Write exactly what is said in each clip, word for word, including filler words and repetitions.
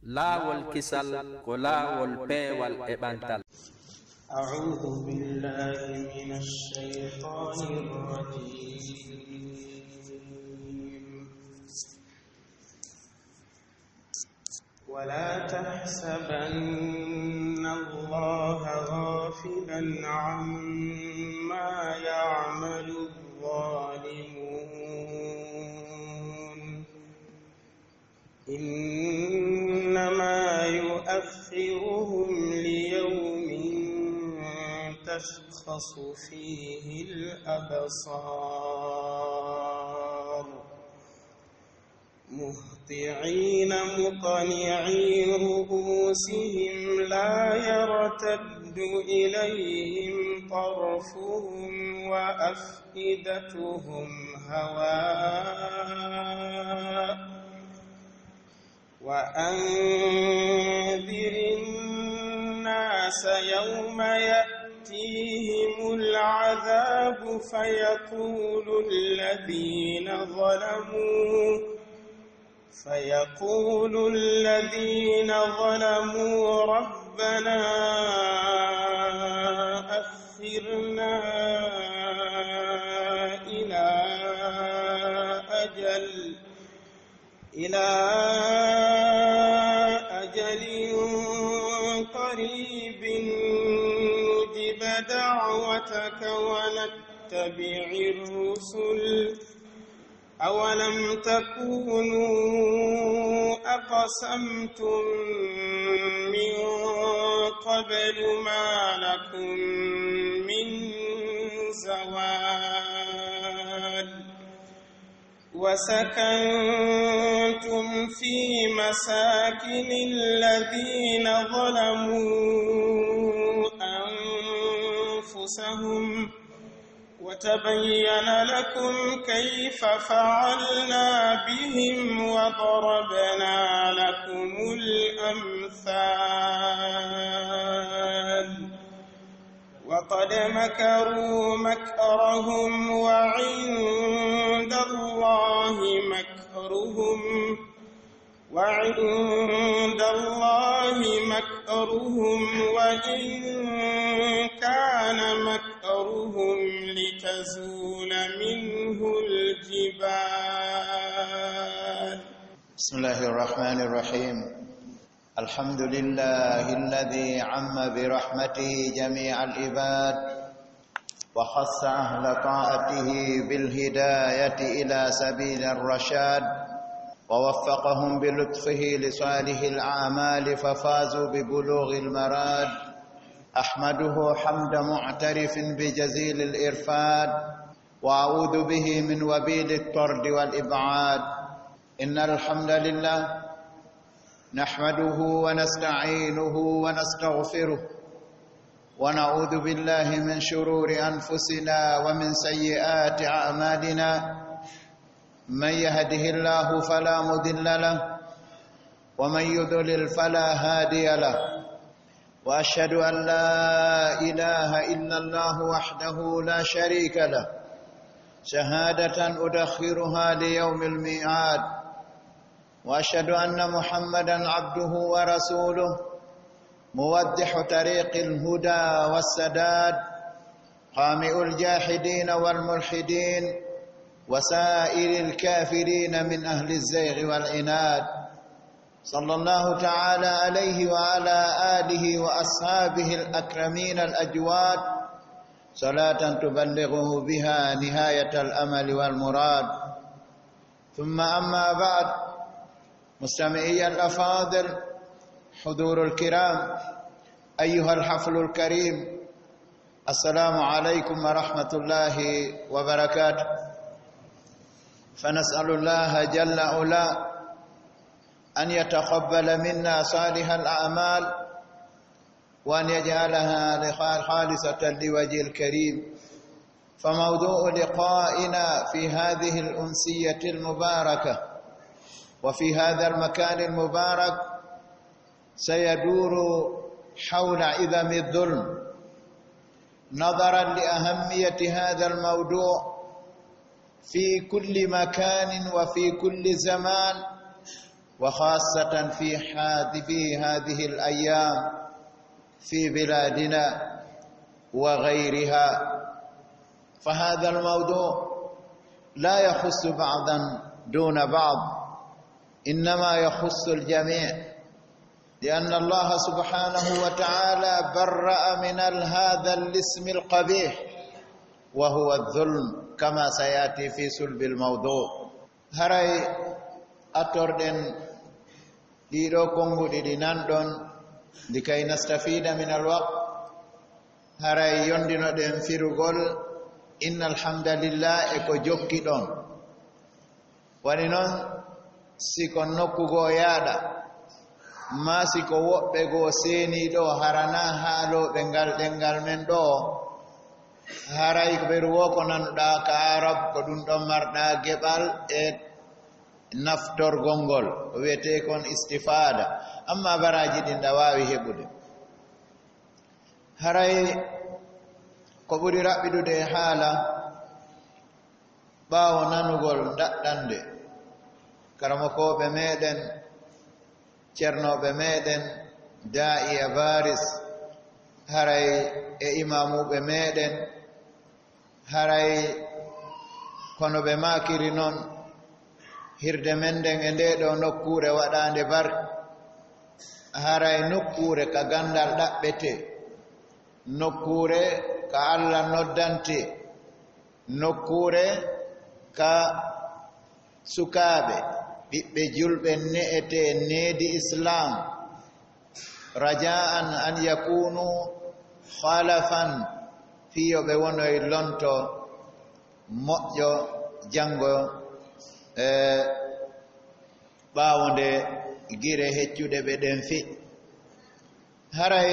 Laawol kisal ko laawol peewal e ɓantal. أعوذ بالله من الشيطان الرجيم. ولا تحسبن الله غافلا عما يعمل الظالمون، إنما يؤخرهم ليوم تشخص فيه الأبصار، مهطعين مقنعي رؤوسهم لا يرتد إليهم طرفهم وأفئدتهم هواء. وأنذر الناس يوم يأتيهم العذاب فيقول الذين ظلموا فيقول الذين ظلموا ربنا أخرنا إلى أجل إلى أجل قريب نجب دعوتك ونتبع الرسل أولم تكونوا أقسمتم من قبل ما لكم من زوال وسكنتم في مساكن الذين ظلموا أنفسهم وتبين لكم كيف فعلنا بهم وضربنا لكم الأمثال. وقد مكروا مكرهم وعند الله مكرهم وعند الله مكرهم وإن كان مكرهم لتزول منه الجبال. بسم الله الرحمن الرحيم. الحمد لله الذي عم برحمته جميع العباد، وخص أهل طاعته بالهداية إلى سبيل الرشاد، ووفقهم بلطفه لصالح الأعمال ففازوا ببلوغ المراد. أحمده حمد معترف بجزيل الإرفاد، وأعوذ به من وبيل الطرد والإبعاد. إن الحمد لله نحمده ونستعينه ونستغفره، ونعوذ بالله من شرور أنفسنا ومن سيئات أعمالنا. من يهده الله فلا مضل له، ومن يضلل فلا هادي له. وأشهد أن لا إله إلا الله وحده لا شريك له، شهادة أدخرها ليوم الميعاد. وأشهد أن محمدا عبده ورسوله، موضح طريق الهدى والسداد، قامئ الجاحدين والملحدين، وسائر الكافرين من أهل الزيغ والعناد. صلى الله تعالى عليه وعلى آله وأصحابه الأكرمين الأجواد، صلاة تبلغه بها نهاية الأمل والمراد. ثم أما بعد، مستمعي الأفاضل، حضور الكرام، أيها الحفل الكريم، السلام عليكم ورحمة الله وبركاته. فنسأل الله جل وعلا أن يتقبل منا صالح الأعمال، وأن يجعلها لخال-، خالصة لوجهه الكريم. فموضوع لقائنا في هذه الأمسية المباركة وفي هذا المكان المبارك سيدور حول عظم الظلم. نظرا لأهمية هذا الموضوع في كل مكان وفي كل زمان، وخاصة في هذه، في هذه الأيام في بلادنا وغيرها. فهذا الموضوع لا يخص بعضا دون بعض، إنما يخص الجميع، لأن الله سبحانه وتعالى برأ من ال-، هذا الاسم القبيح وهو الظلم، كما سيأتي في صلب الموضوع. Haray attorɗen ɗiɗo konnguɗi ɗi nanɗon, لكي نستفيد من الوقت. Haray yondinoɗen firugol إن الحمد لله e ko jokki ɗon. Woni non, si ko nokku goo yaaɗa, maa si ko woɓɓe goo seeni ɗo, hara na haalooɓe ngal ɗenngal men ɗo, haray ko beru woo ko nanuɗaa ka Arab, ko ɗum ɗon marɗaa geɓal e naftorgol ngol, ko wiyetee kon istifaada. Amma baraaji ɗin ɗa waawi heɓude. Haray ko ɓuri raɓɓiɗude e haala, ɓaawo nanugol daɗɗande karamokooɓe meɗen, cernooɓe meɗen, daa'iya baris, haray e imaamuuɓe meɗen, haray kono ɓe maakiri non, hirde men nden e ndee ɗoo nokkuure waɗaande bar, haray nokkuure ka ganndal ɗaɓɓetee, nokkuure ka Alla noddantee, nokkuure ka sukaaɓe, ɓiɓɓe julɓe ne'etee needi Islaam, رجاء أن يكونوا خلفا, fii yo ɓe wonoy lonto moƴƴo janngo, e ɓaawo nde gire heccuɗe ɓe ɗen fi. Haray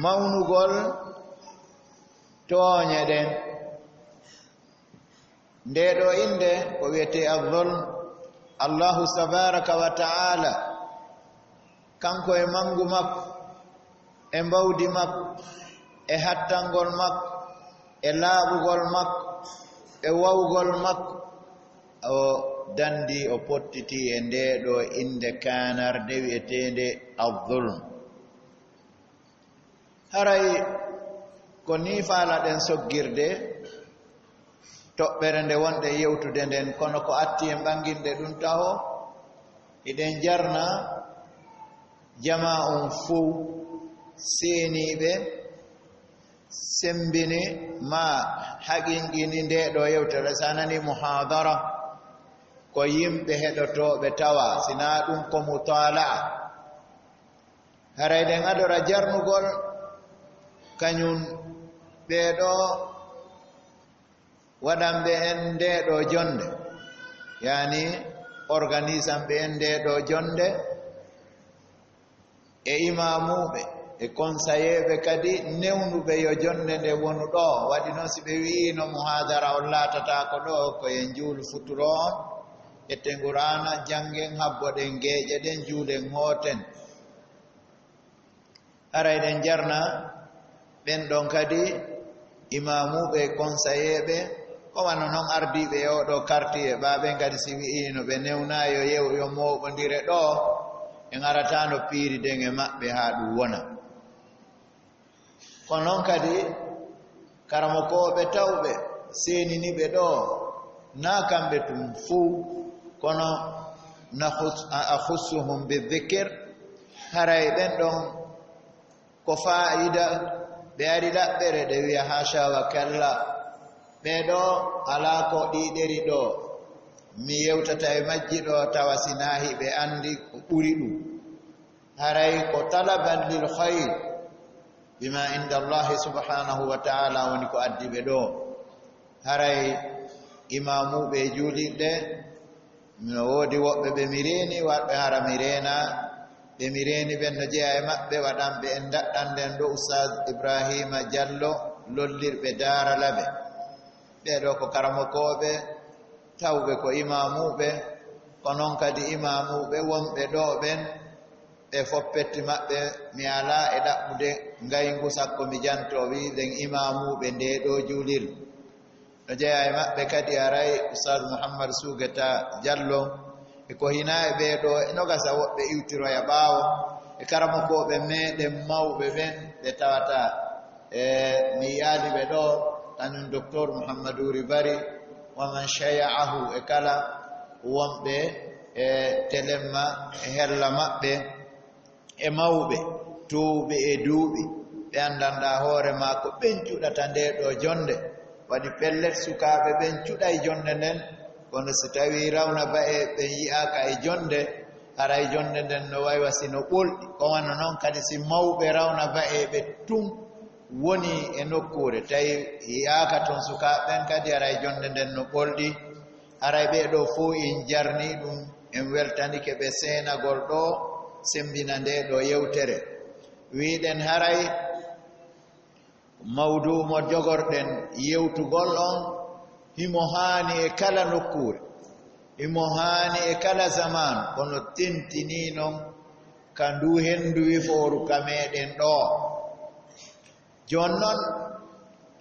mawnugol tooñe ɗen, ndee ɗoo innde ko wiyetee az-zulm. Allahu tabaaraka wa ta'aala, kanko e manngu makko, e mbawdi makko, e hattangol makko, e laaɓugol makko, e wawgol makko, o danndii, o pottitii e ndee ɗoo innde kaanarde wiyeteende az-zulm. Haray ko nii faalaɗen soggirde toɓɓere nde wonɗen yewtude nden, kono ko atti en ɓannginde ɗum taho, hiɗen jarna jamaa on fow, seeniiɓe, semmbini maa haqinqini ndee ɗoo yewtere. Si a nanii muhaadara, ko yimɓe heɗotooɓe tawa, si naa ɗum ko mutaala'a. Haray ɗen adora jarnugol kañun ɓee ɗoo waɗanɓe en ndee ɗoo jonnde, yaani organisanɓe en ndee ɗoo jonnde, e imaamuuɓe, e konsayeeɓe kadi newnuɓe yo jonnde nde wonu ɗoo. Waɗi non si ɓe wi'iino muhaadara on laatataako ɗoo, ko en njuulu futuro on, ƴetten Qur'aana, janngen, habboɗen geeƴe ɗen, juulen, hooten. Haray ɗen jarna ɓen ɗon kadi imaamuuɓe, konsayeeɓe, ko wano non ardiiɓe e oo ɗoo kartiye, ɓaa ɓen kadi si wi'iino ɓe newnaa yo yew, yo mooɓondire ɗoo, en arataa no piiriden e maɓɓe haa ɗum wona. Ko non kadi karamokooɓe tawɓe seeniniiɓe ɗoo, naa kamɓe tun fow, kono nakhus-, a-, akhussuhum bi dhikr, haray ɓen ɗon ko faayida, ɓe ari laɓɓere, ɗe wi'a haasha wa kalla. Ɓee ɗoo alaa ko ɗiiɗeri ɗoo, mi yewtata e majji ɗoo, tawa si naa hiɓe anndi ko ɓuri ɗum. Haray ko talaban lil khayr bima inda Allahi subhanahu wa ta'ala woni ko addi ɓe ɗoo. Haray imaamuuɓe e juulirɗe, no woodi woɓɓe ɓe mi reeni, woɓɓe hara mi reenaa. Ɓe mi reeni ɓen no jeyaa e maɓɓe, waɗanɓe en daɗɗanɗe en ɗoo Ustaaz Ibraahiima Jallo, lollirɓe Daara Labe. Ɓee ɗoo ko karamokooɓe, tawɓe ko imaamuuɓe, ko non kadi imaamuuɓe wonɓe ɗoo ɓen, ɓe fof petti maɓɓe, mi alaa e ɗaɓɓude ngayngu sakko mi jantoo, wi'en imaamuuɓe ndee ɗoo juulirde. No jeyaa e maɓɓe kadi haray Ustaaz Muhammad Suugeta Jallo, E ko hinaa e ɓee ɗoo, e nogasa woɓɓe iwtiroya ɓaawo, e karamokooɓe meeɗen mawɓe ɓen ɓe tawata e mi yiyaali ɓe ɗoo, kañum Doktor Muhammadu Uri Bari, wa man shaya'ahu, e kala wonɓe e telemma e hella maɓɓe, e mawɓe tuuɓe e duuɓi, ɓe anndanɗaa hoore maa ko ɓen cuɗata ndee ɗoo jonnde. Waɗi pellet, sukaaɓe ɓen cuɗay jonnde nden, kono si tawii rawna ba'e ɓen yi'aaka e jonnde, haray jonnde nden no way wa si no ɓolɗi. Ko wano non kadi si mawɓe rawna ba'e ɓe tun woni e nokkuure, tawi yi'aaka ton sukaaɓe ɓen kadi, haray jonnde nden no ɓolɗi. Haray ɓee ɗoo fow en jarnii ɗum, en weltanike ɓe seenagol ɗoo, semmbina ndee ɗoo yewtere. Wi'ɗen haray mawduu mo jogorɗen yewtugol on, himo haani e kala nokkuure, himo haani e kala zamaanu, kono tentinii non ka nduu henndu wifooru ka meeɗen ɗoo. Jooni non,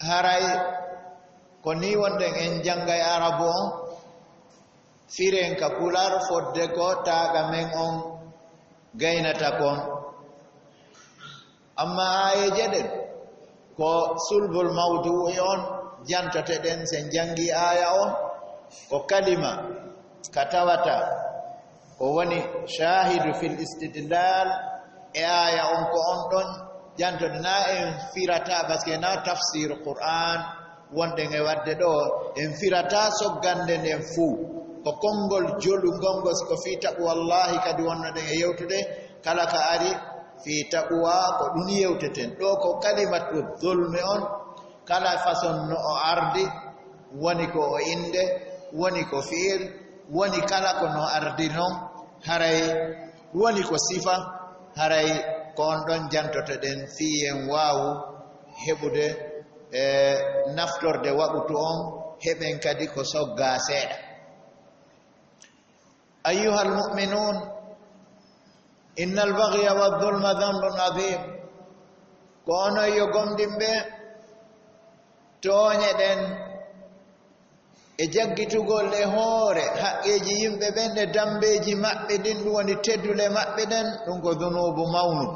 haray ko nii wonɗen en janngay Arabu on, firen ka Pulaar fodde ko taaga men on gaynata kon. Amma aayeeje ɗen, ko sulbul mawduu'i on jantoteɗen, sen janngii aaya on, ko kalima ka tawata ko woni shaahidu fil istidlaal e aaya on, ko on ɗon jantoɗen. Na en firata, parce que na tafsir Qur'an wonɗen e waɗde ɗoo, en firata soggande nden fuu. Ko konngol jolungol ngol, si ko fii taqwa Allaahi kadi wonnoɗen e yewtude, kala ka ari fii taqwa, ko ɗum yewteten. Ɗoo ko kalimatu zulmi on, kala façon no o ardi, woni ko o innde, woni ko fi'il, woni kala ko no ardi non, haray woni ko sifa, haray ko on ɗon jantotoɗen fii en waawu heɓude e naftorde waɓutu on, heɓen kadi ko soggaa seeɗa. Ayyuhal mu'minuun, innal baghya wa dhulma dhanbun adhiim. Ko onon yo gomɗinɓe, tooñe ɗen e jaggitugol e hoore haqqeeji yimɓe ɓen e dammbeeji maɓɓe ɗin, ɗum woni teddule maɓɓe ɗen, ɗum ko dunuubu mawnu.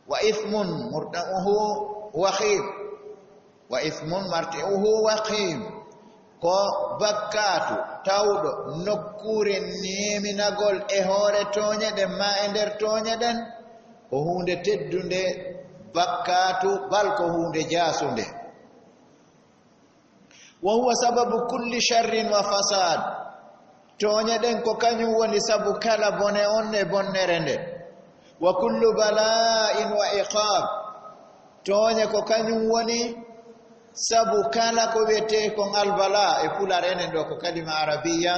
Wa ithmun murta'uhu wakhim. Wa ithmun marti'uhu wakhim. Ko bakkaatu tawɗo nokkuure neeminagol e hoore tooñe ɗen, maa e nder tooñe ɗen, ko huunde teddunde, bakkaatu bal ko huunde jaasunde. Wa huwa sababu kulli sharrin wa fasad. Tooñe ɗen ko kañum woni sabu kala bone on e bonnere nden. Wa kullu bala'in wa iqab. Tooñe ko kañum woni sabu kala ko wi'etee kon albala e Pulaar, enen ɗoo ko kalima arabiya.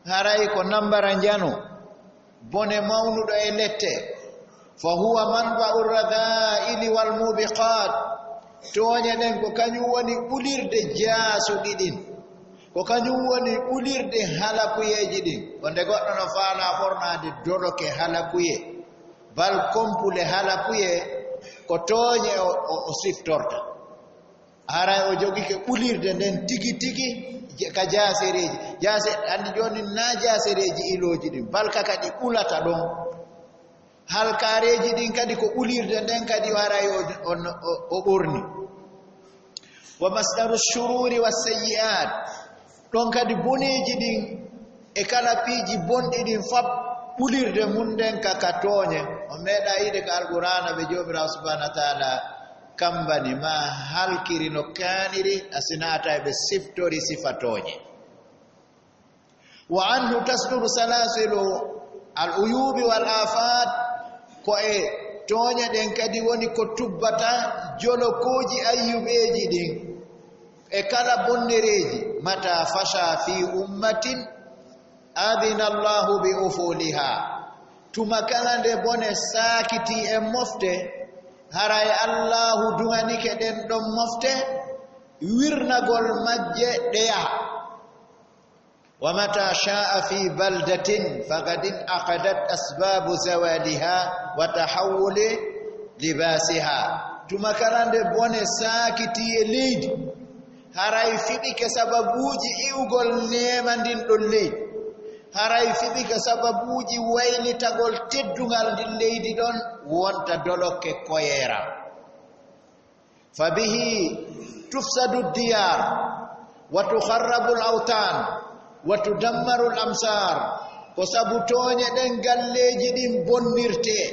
Haray ko nambara njano, bone mawnuɗo e lette. Fa huwa manba'u radha'ili wal mubiqat. Tooñe ɗen ko kañum woni ɓulirde jaasuɗi ɗin. Ko kañum woni ɓulirde halakuyeeji ɗin. Ko nde goɗɗo no faalaa ɓornaade doloke halakuye, bal kompule halakuye, ko tooñe o, o, o siftorta. Haray o jogike ɓulirde nden tigi tigi je-, ka jaasereeji. Jaase-, anndi jooni na jaasereeji ilooji ɗin, bal ka kadi ɓulata ɗon. Halkaareeji ɗin kadi ko ɓulirde nden kadi haray o, o, o, o ɓorni. Wa masdaru shururi wa sayyi'at. Ɗon kadi boneeji ɗin e kala piiji bonɗi ɗin fap, ɓulirde mum nden ka, ka tooñe. On meeɗaa yi'ude ka Alqur'aana ɓe Joomiraaɗo Subhaanahu wa Ta'aala kammbani maa halkiri no kaaniri, a sinaata e ɓe siftori sifa tooñe. Wa anhu tasduru salasilu al uyubi wal afat, ko e tooñe ɗen kadi woni ko tubbata jolokooji ayyubeeji ɗin. E kala bonnereeji, mata fasha fi ummatin adina Allahu bi ufuliha. Tuma kala nde bone saakiti e mofte, haray Allahu duŋanike ɗen ɗon mofte, wirnagol majje ɗe yaha. Wa mata sha'a fi baldatin faqad inaqadat asbabu zawaliha wa tahawuli libasiha. Tuma kala nde bone saakiti e leydi, haray fiɓike sababuuji iwugol neema ndin ɗon leydi. Haray fiɓi ka sababuuji waylitagol teddungal ndin leydi ɗon, wonta dolokke koyeera. فبه تفسد الديار وتخرب الأوطان وتدمر الأمصار. Ko sabu tooñe ɗen galleeji ɗin bonnirtee.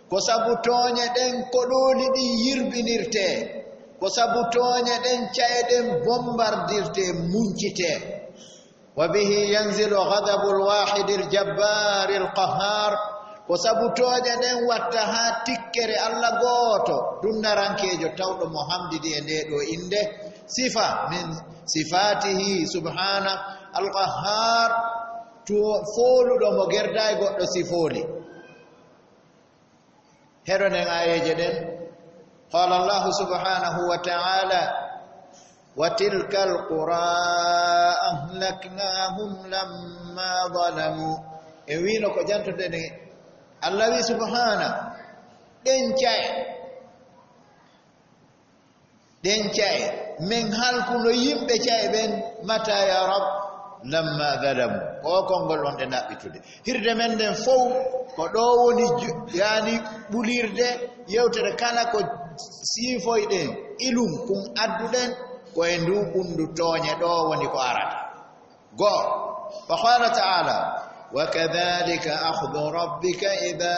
Ko sabu tooñe ɗen koɗooli ɗin yirbinirtee. Ko sabu tooñe ɗen ca'e ɗen bombardirtee, muncitee. وبه ينزل غضب الواحد الجبار القهار. Ko sabu tooñe ɗen watta haa tikkere Alla gooto, dunnarankeejo tawɗo mo hamɗidi e ndee ɗoo innde, sifa min sifaatihi subhaana, Al-Qahhaar, to-, fooluɗo mo gerdaay goɗɗo sifooli. Heɗoɗen aayeeje ɗen. قال الله سبحانه وتعالى: وتلك القرى أهلكناهم لما ظلموا. En wiino ko jantoɗen e Alla wi subhaana, ɗen ca'e, ɗen ca'e, men halkuno yimɓe ca'e ɓen, mata ya Rab, lamma zalamu, ko o konngol wonde naɓɓitude. Hirde men nden fow, ko ɗo woni ju-, yaani ɓulirde yewtere kala ko siifoyɗen, ilum kun adduɗen, ko e ndu ɓundu tooñe ɗo woni ko arata. Go, wa qala ta'ala, وكذلك أخذ ربك إذا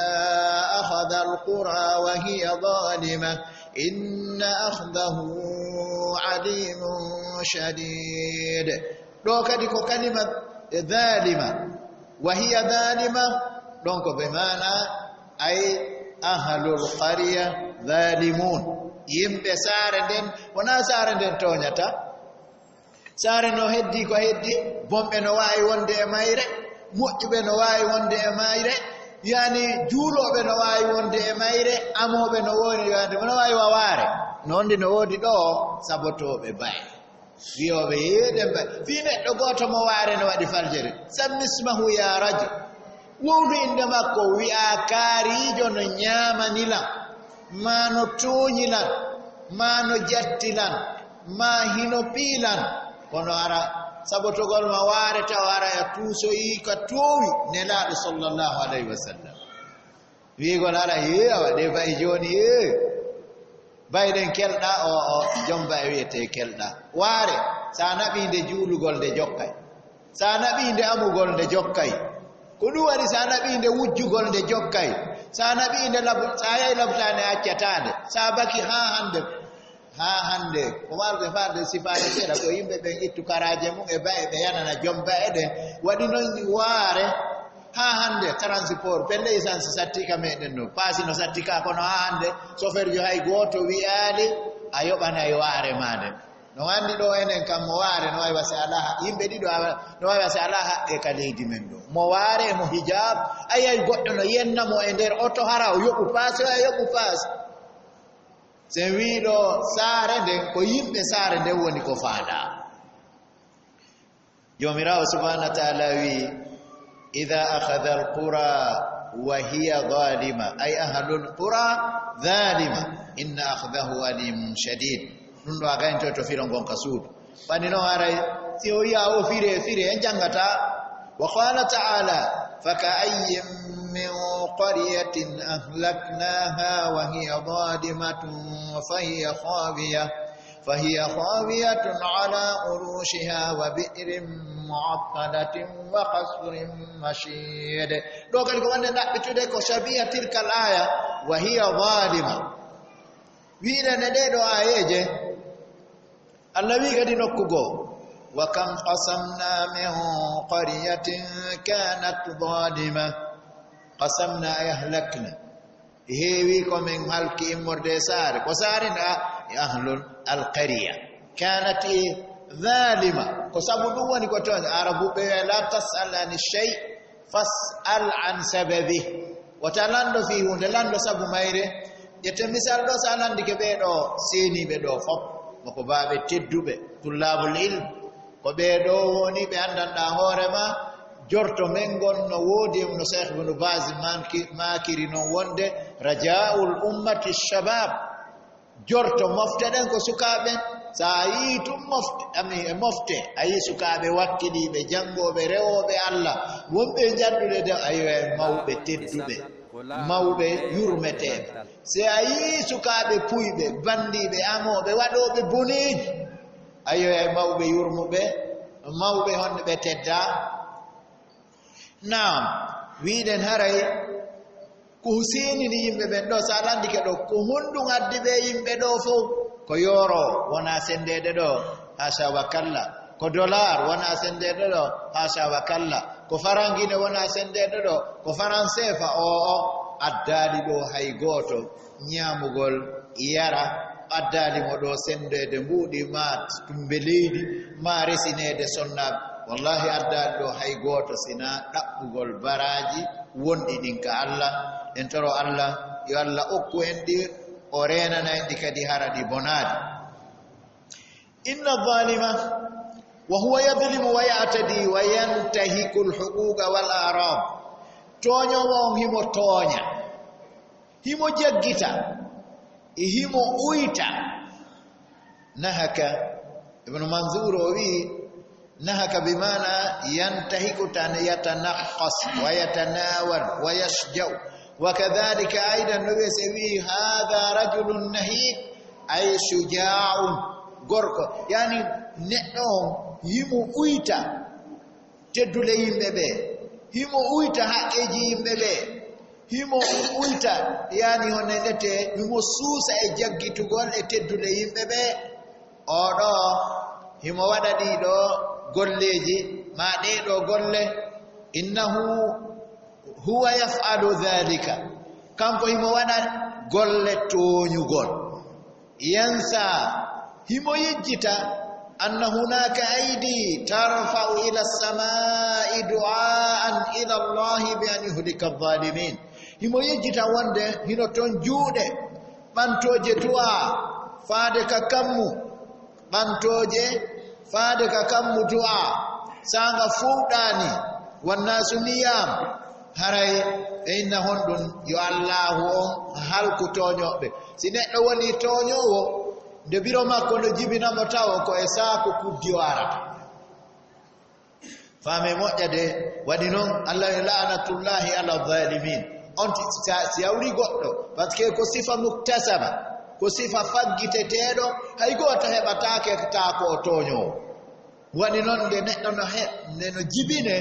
أخذ القرى وهي ظالمة إن أخذه أليم شديد. Ɗo kadi ko kalima zalima. وهي ظالمة, ɗon ko be maana ay ahlul qarya zalimun. Yimɓe saare nden, wonaa saare nden tooñata. Saare no heddii ko heddii, bonɓe no waawi wonde e mayre, moƴƴuɓe no waawi wonde e mayre, yaani juulooɓe no waawi wonde e mayre, amooɓe no woodi, yaani no waawi wawaare. No wondi no woodi ɗo sabotooɓe ba'e. Wiyooɓe yeeɗen ba'e. Fii neɗɗo gooto mo waare no waɗi faljere. Sammismahu ya rajul. Wowlu innde makko, wi'aa kaariijo no ñaamani lan, maa no tooñi lan, maa no jatti lan, maa hino pii lan. Kono hara sabotogol ma waare taw hara a tuusoyii ka toowi Nelaaɗo sallallahu alayhi wa sallam. Wiigol hara, hee, awa ɗee ba'i jooni, hee. Ba'i ɗen kelɗa, o, o, jom ba'i wi'etee kelɗa. Waare, sa naɓii nde juulugol nde jokkay. Sa naɓii nde amugol nde jokkay. Ko ɗum waɗi sa naɓii nde wujjugol nde jokkay. Sa naɓii nde labu-, sa yahi labtaade accataa nde. Sa baki haa hannde. Haa hannde, ko warde farde sifaade seeɗa ko yimɓe ɓen ittu karaaje mum e ba'e ɓe yanana jom ba'e ɗen. Waɗi non waare haa hannde transport, pelle essence sattii ka meɗen ɗo. Paasi no sattii ka, kono haa hannde soferjo hay gooto wi'aali a yoɓanay waare maa nden. No anndi ɗo enen kam mo waare no waawi wasi alaa ha-, yimɓe ɗiɗo a-, no waawi wasi alaa haqqe ka leydi men ɗo. Mo waare e mo hijab, a yiyay goɗɗo no yenna mo e nder oto hara o yoɓu paasi, o yoɓu paasi. Sen wii ɗo saare nden ko yimɓe saare nden woni ko faandaa. Joomiraawo subhaanahu wa ta'aala wii, "Idha akhadha al-qura wa hiya zalima, ay ahlul qura zalima, inna akhdahu alimun shadid." Ɗum ɗo a gaynto to firo ngon ka suudu. Wani noon haray, si o wi'a o fire, fire, en janngata. Wa qala ta'ala, "Fa ka'ayyin min qaryatin ahlaknaha wa hiya zalimatun fa hiya khawiya, fa hiya khawiyatun ala urushiha wa bi'rin mu'attalatin wa qasrin mashid." Ɗo kadi ko wonde ɗaɓɓitude ko shabiha tilkal aya, "Wa hiya zalima." Wi'ɗen e ɗee ɗoo aayeeje, Allah wi'i kadi nokku goo, "Wa kam qasamna min qaryatin kanat zalima." Qasamna ay ahlakna. Heewi ko min halki immorde e saare. Ko saare na e ahlul alqarya. Kanat e zalima. Ko sabu ɗum woni ko toon. Arabuɓe wi'a, "La tas'al ani shay, fas'al an sababi." Wota lanndo fii huunde, lanndo sabu mayre. Ƴetten misal ɗo, so a lanndike ɓee ɗoo seeniiɓe ɗoo fof, ko baaɓe tedduɓe, tullaabul ilm, ko ɓee ɗoo woni ɓe anndanɗaa hoore ma, jorto men ngon no woodi, e no Cheikh Ibn Baz manki-, maakiri noon wonde, "Rajaa'ul ummati shabab." Jorto mofte ɗen ko sukaaɓe ɓen, So a yii tun mofte, ami, e mofte, a yii sukaaɓe wakkiliiɓe, janngooɓe, rewooɓe Alla, wonɓe e janndude de, ayo, e mawɓe tedduɓe, mawɓe yurmeteeɓe. So a yii sukaaɓe puyɓe, banndiiɓe, amooɓe, waɗooɓe boneeji, ayo, e mawɓe yurmuɓe, mawɓe honɓe teddaa. Naam, wiɗen haray ko seenini yimɓe ɓen ɗo, so a landike ɗo, ko honɗun addi ɓe yimɓe ɗo fow? Ko yooro, wona senndeede ɗo, haasha wa kalla. Ko dollar, wona senndeede ɗo, haasha wa kalla. Ko farangine, wona senndeede ɗo, ko faranseefa, o, o addaali ɗo hay gooto. Ñaamugol, yara, addaali mo ɗo senndeede mbuuɗi, maa tumbe leydi, maa resineede sonnaaɓe. Wallahi, addaali ɗo hay gooto, sinaa ɗaɓɓugol baraaji wonɗi ɗin ka Alla. En toro Alla, yo Alla okku en ɗi, o reenana en ɗi kadi, hara ɗi bonaali. Inna zaalima, wa huwa yadlimu wa ya'tadi wa yantahikul huquuqa wal a'raad. Tooñoowo on himo tooña, himo jaggita, e himo uyta. Nahaka, Ibnu Manzuur o wi'i, nahaka bi maana yantahiku, tan yatanaqqas, wa yatanaawal, wa yashja'u. Wa kadhalika aydan, no wi'i, si wi'i, "Haadha rajulun nahiik", ay shujaa'un, gorko. Yani, neɗɗo on, himo uyta teddule yimɓe ɓe, himo uyta haqqeeji yimɓe ɓe, himo uyta, yani, honno ndete, himo suusa e jaggitugol e teddule yimɓe ɓe. Oɗo, himo waɗa ɗiɗo golleeji, maa ɗeɗo golle. Innahu huwa yaf'alu dhalika. Kanko himo waɗa golle tooñugol. Yansa, himo yejjita, anna hunaka aydi tarfa'u ila samaa'i du'aan ila Allahi bi an yuhlika adh-dhalimin. Himo yejjita wonde hino ton juuɗe ɓantooje du'a faade ka kammu, ɓantooje faade ka kammu du'a, saanga fowɗaani, wannaasu niyaam, haray ɓe inna honɗun? Yo Allaahu on halku tooñooɓe. Si neɗɗo woni tooñoowo, nde biro makko no jibina mo tawo ko e saaku kuddi o arata. Faame moƴƴa de, waɗi non, Allah e la'natullahi ala zalimin. On ti-, si a, si a wuri goɗɗo, parce que ko sifa muktasaba, ko sifa faggiteteeɗo, hay gooto heɓataake taa ko o tooñoowo. Waɗi non nde neɗɗo no he-, nde no jibine,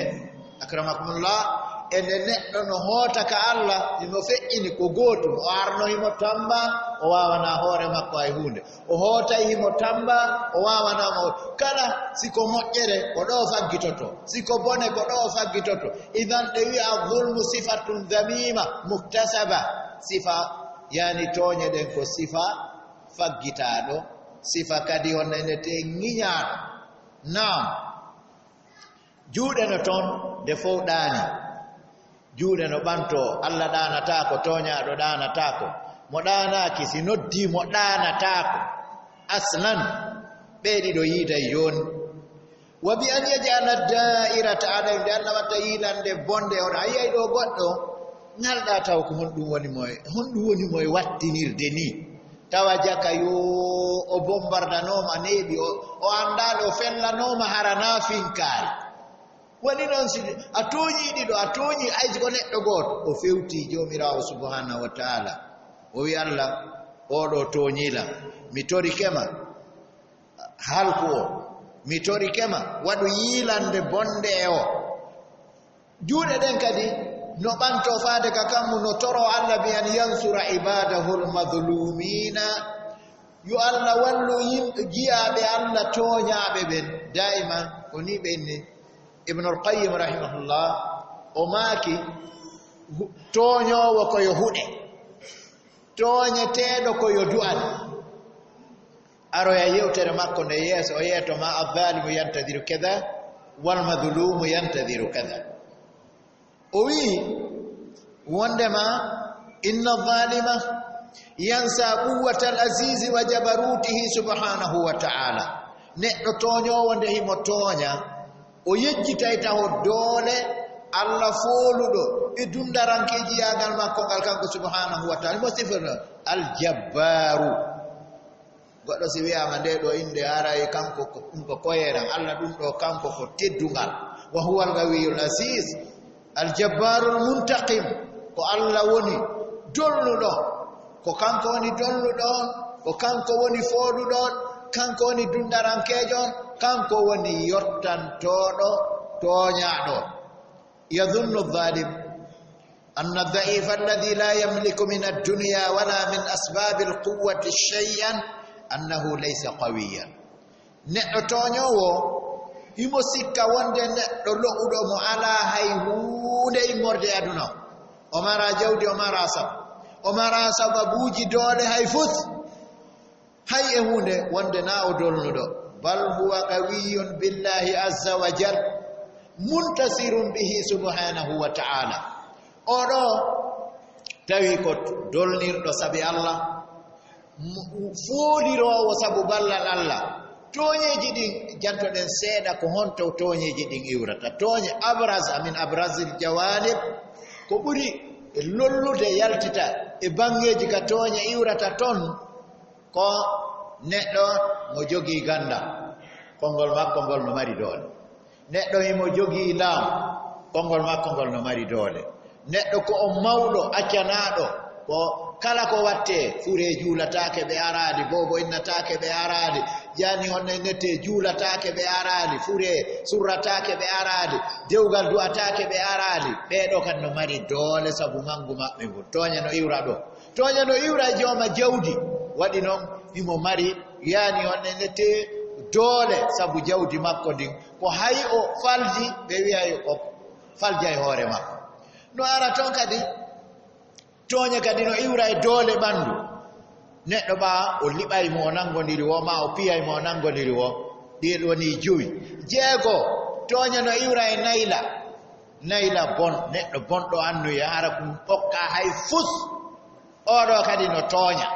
akramakumullah, e nde neɗɗo no hoota ka Allah, himo feƴƴini ko gootum, o arno himo tamba, o waawanaa hoore makko hay huunde. O hootay himo tamba, o waawanaa mo. Kala si ko moƴƴere, ko ɗo faggitoto. Si ko bone, ko ɗo faggitoto. Idan ɓe wi'a zulmu sifatun dhamima, muktasaba. Sifa, yani tooñe ɗen ko sifa faggitaaɗo. Sifa kadi on ene te ŋiñaaɗo. Naam. Juuɗe no toon, nde fof ɗaani. Juuɗe no ɓantoo, Allah ɗaanataako, tooñaaɗo ɗaanataako. Mo ɗaanaaki, si noddii mo, ɗaanataako. Aslan, ɓee ɗiɗo yiiday jooni. Wa bi an yaj'ala daa'irata alayhim, nde Allah watta yiilande bonde on. A yiyay ɗo goɗɗo, ŋalɗaa taw ko honɗum woni mo e, honɗum woni mo e wattinirde nii. Tawa jaka yo o bombardanooma neeɓi, o, o anndaali o fellanooma hara naa finkaari. Waɗi noon si a tooñii ɗiɗo, a tooñii aysi ko neɗɗo gooto, o fewtii Joomiraawo subhaanahu wa ta'ala. O wi'i Allah, "Oo ɗoo tooñii lan. Mi torike ma, halku o. Mi torike ma, waɗu yiilande bonde e o." Juuɗe ɗen kadi no ɓantoo faade ka kammu, no toroo Allah bi an yansura ibaadahul madluumiina. Yo Allah wallu yimɓe jiyaaɓe Allah tooñaaɓe ɓen. Daa'iman, ko nii ɓe inni. Ibnul Qayyim rahimahullah, o maaki, hu-, tooñoowo ko yo huɗe, tooñeteeɗo ko yo du'ane. Aroya yewtere makko nde yeeso, o yeeto ma, "Adh-dhalimu yantadhiru kadha, wal madhlumu yantadhiru kadha." O wi'i, wondema, "Inna zalima yansa quwwatal azizi wa jabarutihi subhanahu wa ta'ala." Neɗɗo tooñoowo nde himo tooña, o yejjitay taho doole Allah fooluɗo e dundarankeejiyaagal makko ngal kanko subhanahu wa ta'ala. Mo sifirno Al-Jabbaaru. Goɗɗo si wiyaama nde ɗo innde, haray kanko ko, ɗum ko koyeeran. Allah ɗum ɗo, kanko ko teddungal. Wa huwa al-Qawiyyul Aziz, al-Jabbarul Muntaqim. Ko Allah woni dolnuɗo. Ko kanko woni dolnuɗo on. Ko kanko woni fooɗuɗo on. Kanko woni dundarankeejo on. Kanko woni yottantooɗo tooñaaɗo. Yadhunnu adh-dhalim anna adh-dha'ifa alladhi la yamliku min ad-dunya wala min asbabil quwwati shay'an annahu laysa qawiyyan. Neɗɗo tooñoowo, himo sikka wonde neɗɗo lo'uɗo mo alaa hay huunde immorde e aduna. O mara jawdi, o mara sabu. O mara sababuuji doole hay fus. Hay e huunde wonde na o dolnuɗo. Bal huwa qawiyyun billahi azza wa jal, muntasirun bihi subhanahu wa ta'ala. Oɗo tawi ko dolnirɗo sabi Allah, m-, fooliroowo sabu ballal Allah. Tooñeeji ɗin, jantoɗen seeɗa ko honto tooñeeji ɗin iwrata. Tooñe abraz, amin abrazil jawanib, ko ɓuri lollude yaltita e banngeeji ka tooñe iwrata ton, ko neɗɗo mo jogii ganndal, konngol makko ngol no mari doole. Neɗɗo himo jogii laamu, konngol makko ngol no mari doole. Neɗɗo ko on mawɗo, accanaaɗo, ko kala ko wattee, furee juulataake ɓe araali, boobo innataake ɓe araali, jaani on e nette juulataake ɓe araali, furee surrataake ɓe araali, dewgal du'ataake ɓe araali. Ɓee ɗoo kan no mari doole sabu manngu maɓɓe ngun. Tooñe no iwra ɗoo. Tooña no iwra e jooma jawdi, waɗi noon himo mari, yaani on nete doole sabu jawdi makko ndin. Ko hay o falji, ɓe wi'ay o faljay hoore makko. No ara toon kadi, tooña kadi no iwra e doole ɓanndu. Neɗɗo ɓaa, o liɓay mo o nanngondiri wo, maa o piyay mo o nanngondiri wo. Ɗi woni jowi. Jeego, tooña no iwra e nayla. Nayla bon, neɗɗo bonɗo annuya, hara ko okka hay fus. Oɗo kadi no tooña.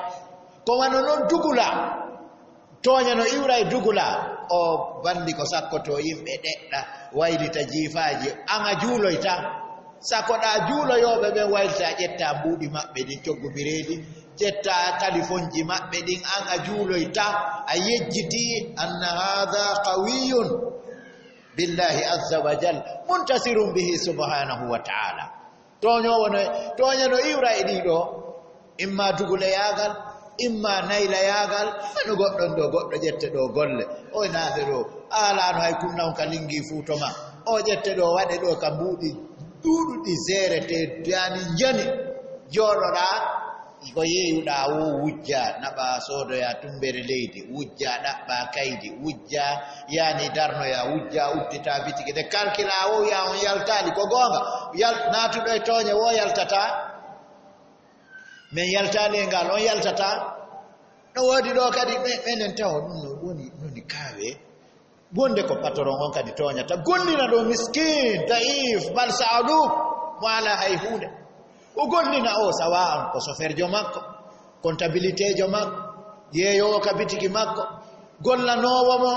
Ko wano noon dugula. Tooña no iwra e dugula. O banndi ko sakkoto yimɓe ɗeɗɗa, waylita jiifaaji, an a juuloyta. Sakoɗa juuloyooɓe ɓen waylita, ƴetta mbuuɗi maɓɓe ɗin, coggu bireedi, ƴetta kalifonji maɓɓe ɗin, an a juuloyta, a yejjiti, anna haada qawiyun billahi azza wa jal, muntasirun bihi subhanahu wa ta'ala. Tooñoowo no, tooña no iwra e ɗiɗo, imma dugulayaagal, imma naylayaagal, hano goɗɗon ɗo, goɗɗo ƴette ɗo golle, o naate ɗo, alaano hay kunna on ka lingi fuuto ma, o ƴette ɗo, waɗe ɗo ka mbuuɗi ɗuuɗuɗi, zeerete, daani njani, jooɗoɗaa, ko yeeyuɗaa wo wujja, naɓa soodoya tumbere leydi, wujja ɗaɓɓa kaydi, wujja yaani darnoya, wujja uddita bitiki. Nde kalkila wo wiya on yaltaali, ko goonga. Yal-, naatuɗo e tooñe wo yaltata. Men yaltaali e ngal, on yaltata. No woodi ɗo kadi, me-, menen tawo ɗum no woni, noni kaawe. Wonde ko patron on kadi tooñata, gollina ɗo miskin, daif, bal saaluk, mo alaa hay huunde. O gollina o, sawa'an ko soferjo makko, comptabilitéjo makko, yeeyoowo ka bitiki makko, gollanoowo mo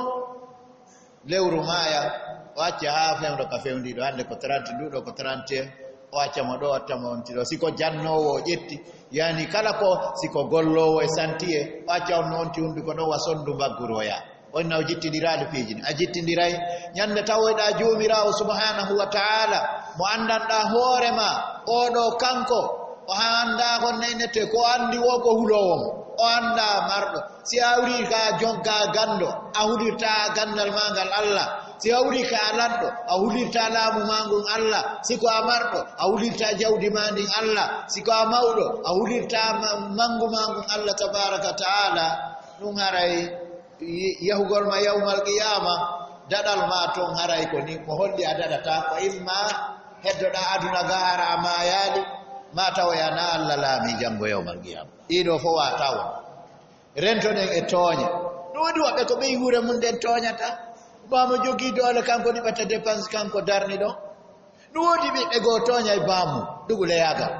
lewru maaya, o acca haa fewndo ka fewndiiɗo, hannde ko trente, nduɗo ko trente et un, o acca mo ɗo, o acca mo on tiɗo. Si ko jannoowo o ƴetti, yani kala ko, si ko golloowo e santiye, o acca on no on ti hunduko ɗo, wa sonndu mbagguru o yaa. On na o jittindiraali piiji ɗin. A jittindiray ñande tawoyɗaa Joomiraawo subhaanahu wa ta'ala, mo anndanɗaa hoore maa, oo ɗoo kanko, o anndaa kon naynete, ko anndi wo ko huloowo mo. O anndaa marɗo. Si a hawrii ka jon-, ka ganndo, a hulirtaa ganndal maa ngal Allah. Si a hawrii ka lanɗo, a hulirtaa laamu maa ngun Allah. Si ko a marɗo, a hulirtaa jawdi maa ndin Allah. Si ko a mawɗo, a hulirtaa ma-, manngu maa ngun Allah tabaaraka wa ta'ala. Ɗum haray y-, yahugol ma yawmal qiyaama, daɗal ma ton haray ko ni, ko holli a daɗata, ko imma heddoɗaa aduna ga hara a maayaali, ma tawoya na Allah laami janngo yawmal qiyaama. Ɗiɗo fof wa tawo. Rentoɗen e tooñe. No woodi woɓɓe ko ɓeynguure mum nden tooñata. Baa mo jogii doole, kanko ɗiɓata dépense, kanko darni ɗon. No woodi ɓiɓɓe goo tooñay baa mum, duguleyaagal.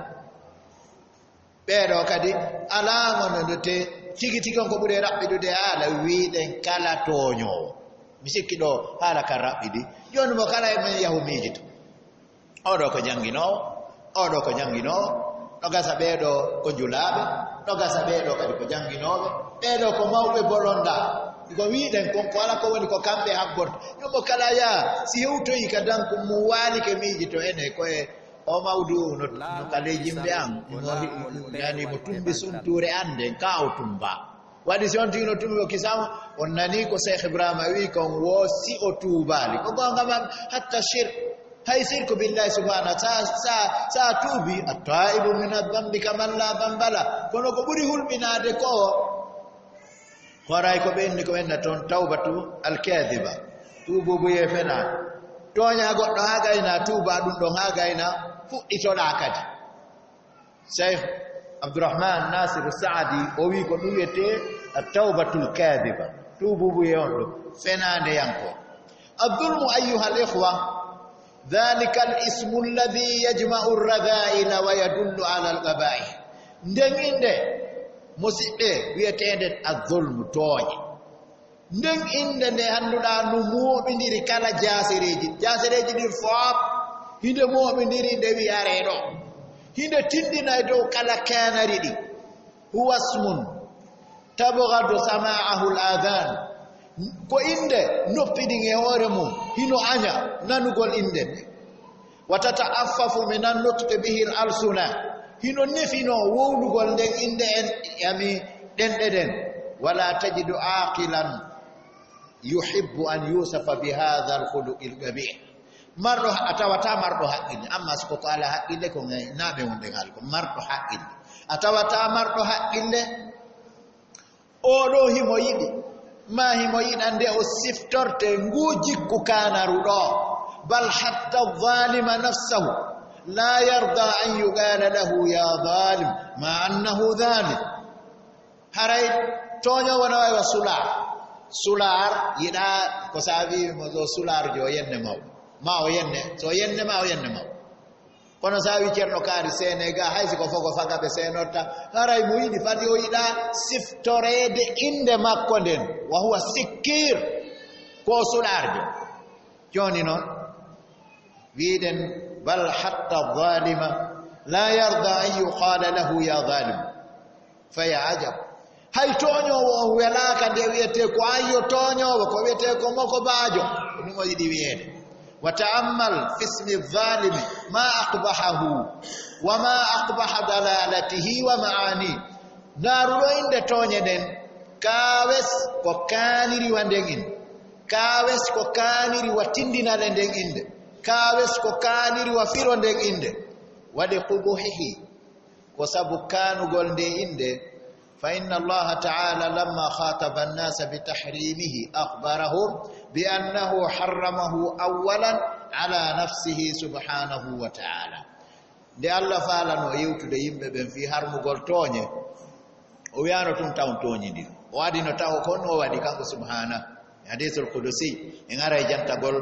Ɓee ɗoo kadi, alaa mo no ndote tigi tigi on ko ɓuri raɓɓiɗude haala, wiiɗen kala tooñoowo. Mi sikki ɗoo haala kan raɓɓiɗi. Jooni mo kala e men yahu miijito. Oo ɗoo ko jannginoowo, oo ɗoo ko jannginoowo. No gasa ɓee ɗoo ko njulaaɓe, no gasa ɓee ɗoo kadi ko jannginooɓe, ɓee ɗoo ko mawɓe bolondaa. Ko wiiɗen kon, ko alaa ko woni ko kamɓe habborta. Yumma kala yaa, si hewtoyi ka danku mum waalike miiji to ene ko e o mawdu no, no ka ley jimɓe an, mo hi-, yani mo tumbi suntuure an nden, ka o tumba. Waɗi si on tigi no tumbi o kisama, on nani ko Cheikh Ibrahima wi kon wo si o tuubaali. Ko goonga man hatta shirk. Hay sirku billahi subhanahu, sa, sa, sa tuubi, at-taibu min adh-dhanbi kaman la dhanba lah. Kono ko ɓuri hulɓinaade ko, horay ko ɓe inni ko ɓenna toon tawbatu al-kadhiba. Tuubuubuyee fenaande. Tooña goɗɗo haa gayna, tuuba ɗum ɗon haa gayna, fuɗɗitoɗaa kadi. Cheikh Abdourahman Nasir Saadi, o wi ko ɗum wiyetee at-tawbatul kadhiba. Tuubuubuyee on ɗo, fenaande yanko. Adh-dhulmu ayyuhal ikhwa, dhalika al-ismu alladhi yajma'u ar-radha'ila wa yadullu ala al-qaba'ih. Nden innde, musiɓɓe, wiyeteende adh-dhulmu, tooñe. Nden innde nde annduɗaa no mooɓindiri kala jaasereeji. Jaasereeji ɗin fof, hinde mooɓindiri nde wi aree ɗo. Hinde tinndina e dow kala kaanari ɗi. Huwa ismun tabghadu sama'ahu al-adhan. Ko innde noppi ɗin e hoore mum hino aña nanugol innde nde. Wa tata'affafu min an-nutqi bihi al-alsuna. Hino nefinoo wowlugol nden innde en, yani ɗenɗe ɗen. Wala tajidu aqilan yuhibbu an yusafa bi hadha al-khuluqi al-qabih. Marɗo, a tawata marɗo haqqille, amma so ko, ko alaa haqqille, ko ngay-, naaɓe wonɗen haala, ko marɗo haqqille. A tawata marɗo haqqille, oo ɗoo himo yiɗi, ma himo yiɗa nde o siftorte nguu jikku kaanaru ɗoo. Bal hatta adh-dhalima nafsahu la yarda an yuqala lahu ya dhalim, ma annahu dhalim. Haray tooñoowo no wayi wa sulaar. Sulaar yiɗaa ko saabi mo ɗo sulaar jo yenne maw. Ma o yenne, so yenne ma o yenne maw. Kono saabi Ceerno Kaari Senegal, hay si ko fogo faga ɓe seenorta, haray mo yiɗi fati o yiɗaa siftoreede innde makko nden. Wa huwa sikkir, ko sulaar jo. Jooni noon, wiiɗen, bal hatta zaalima la yarda an yuqala lahu ya zalim. Fa ya ajab. Hay tooñoowo on welaaka nde wiyetee ko ayyo tooñoowo, ko wiyetee ko moko baajo. Ko ɗum o yiɗi wiyeede. Wa ta'ammal fi ismi zalimi ma aqbahahu wa ma aqbaha dalalatihi wa ma'ani. Ndaaruɗo innde tooñe ɗen, kaawes ko kaaniri wa nden innde. Kaawes ko kaaniri wa tindinale nden innde. Kaawes ko kaaniri wa firo nden innde. Wa li qubuhihi, ko sabu kaanugol nde innde, fa inna Allaha ta'ala lamma khataba an-nasa bi tahrimihi akhbarahum bi annahu harramahu awwalan ala nafsihi subhanahu wa ta'ala. Nde Allah faalano yewtude yimɓe ɓen fii harmugol tooñe, o wiyaano tun taw on tooñindiri. O adino taw ko on o waɗi kanko subhana. Hadisul qudusi, en aray jantagol,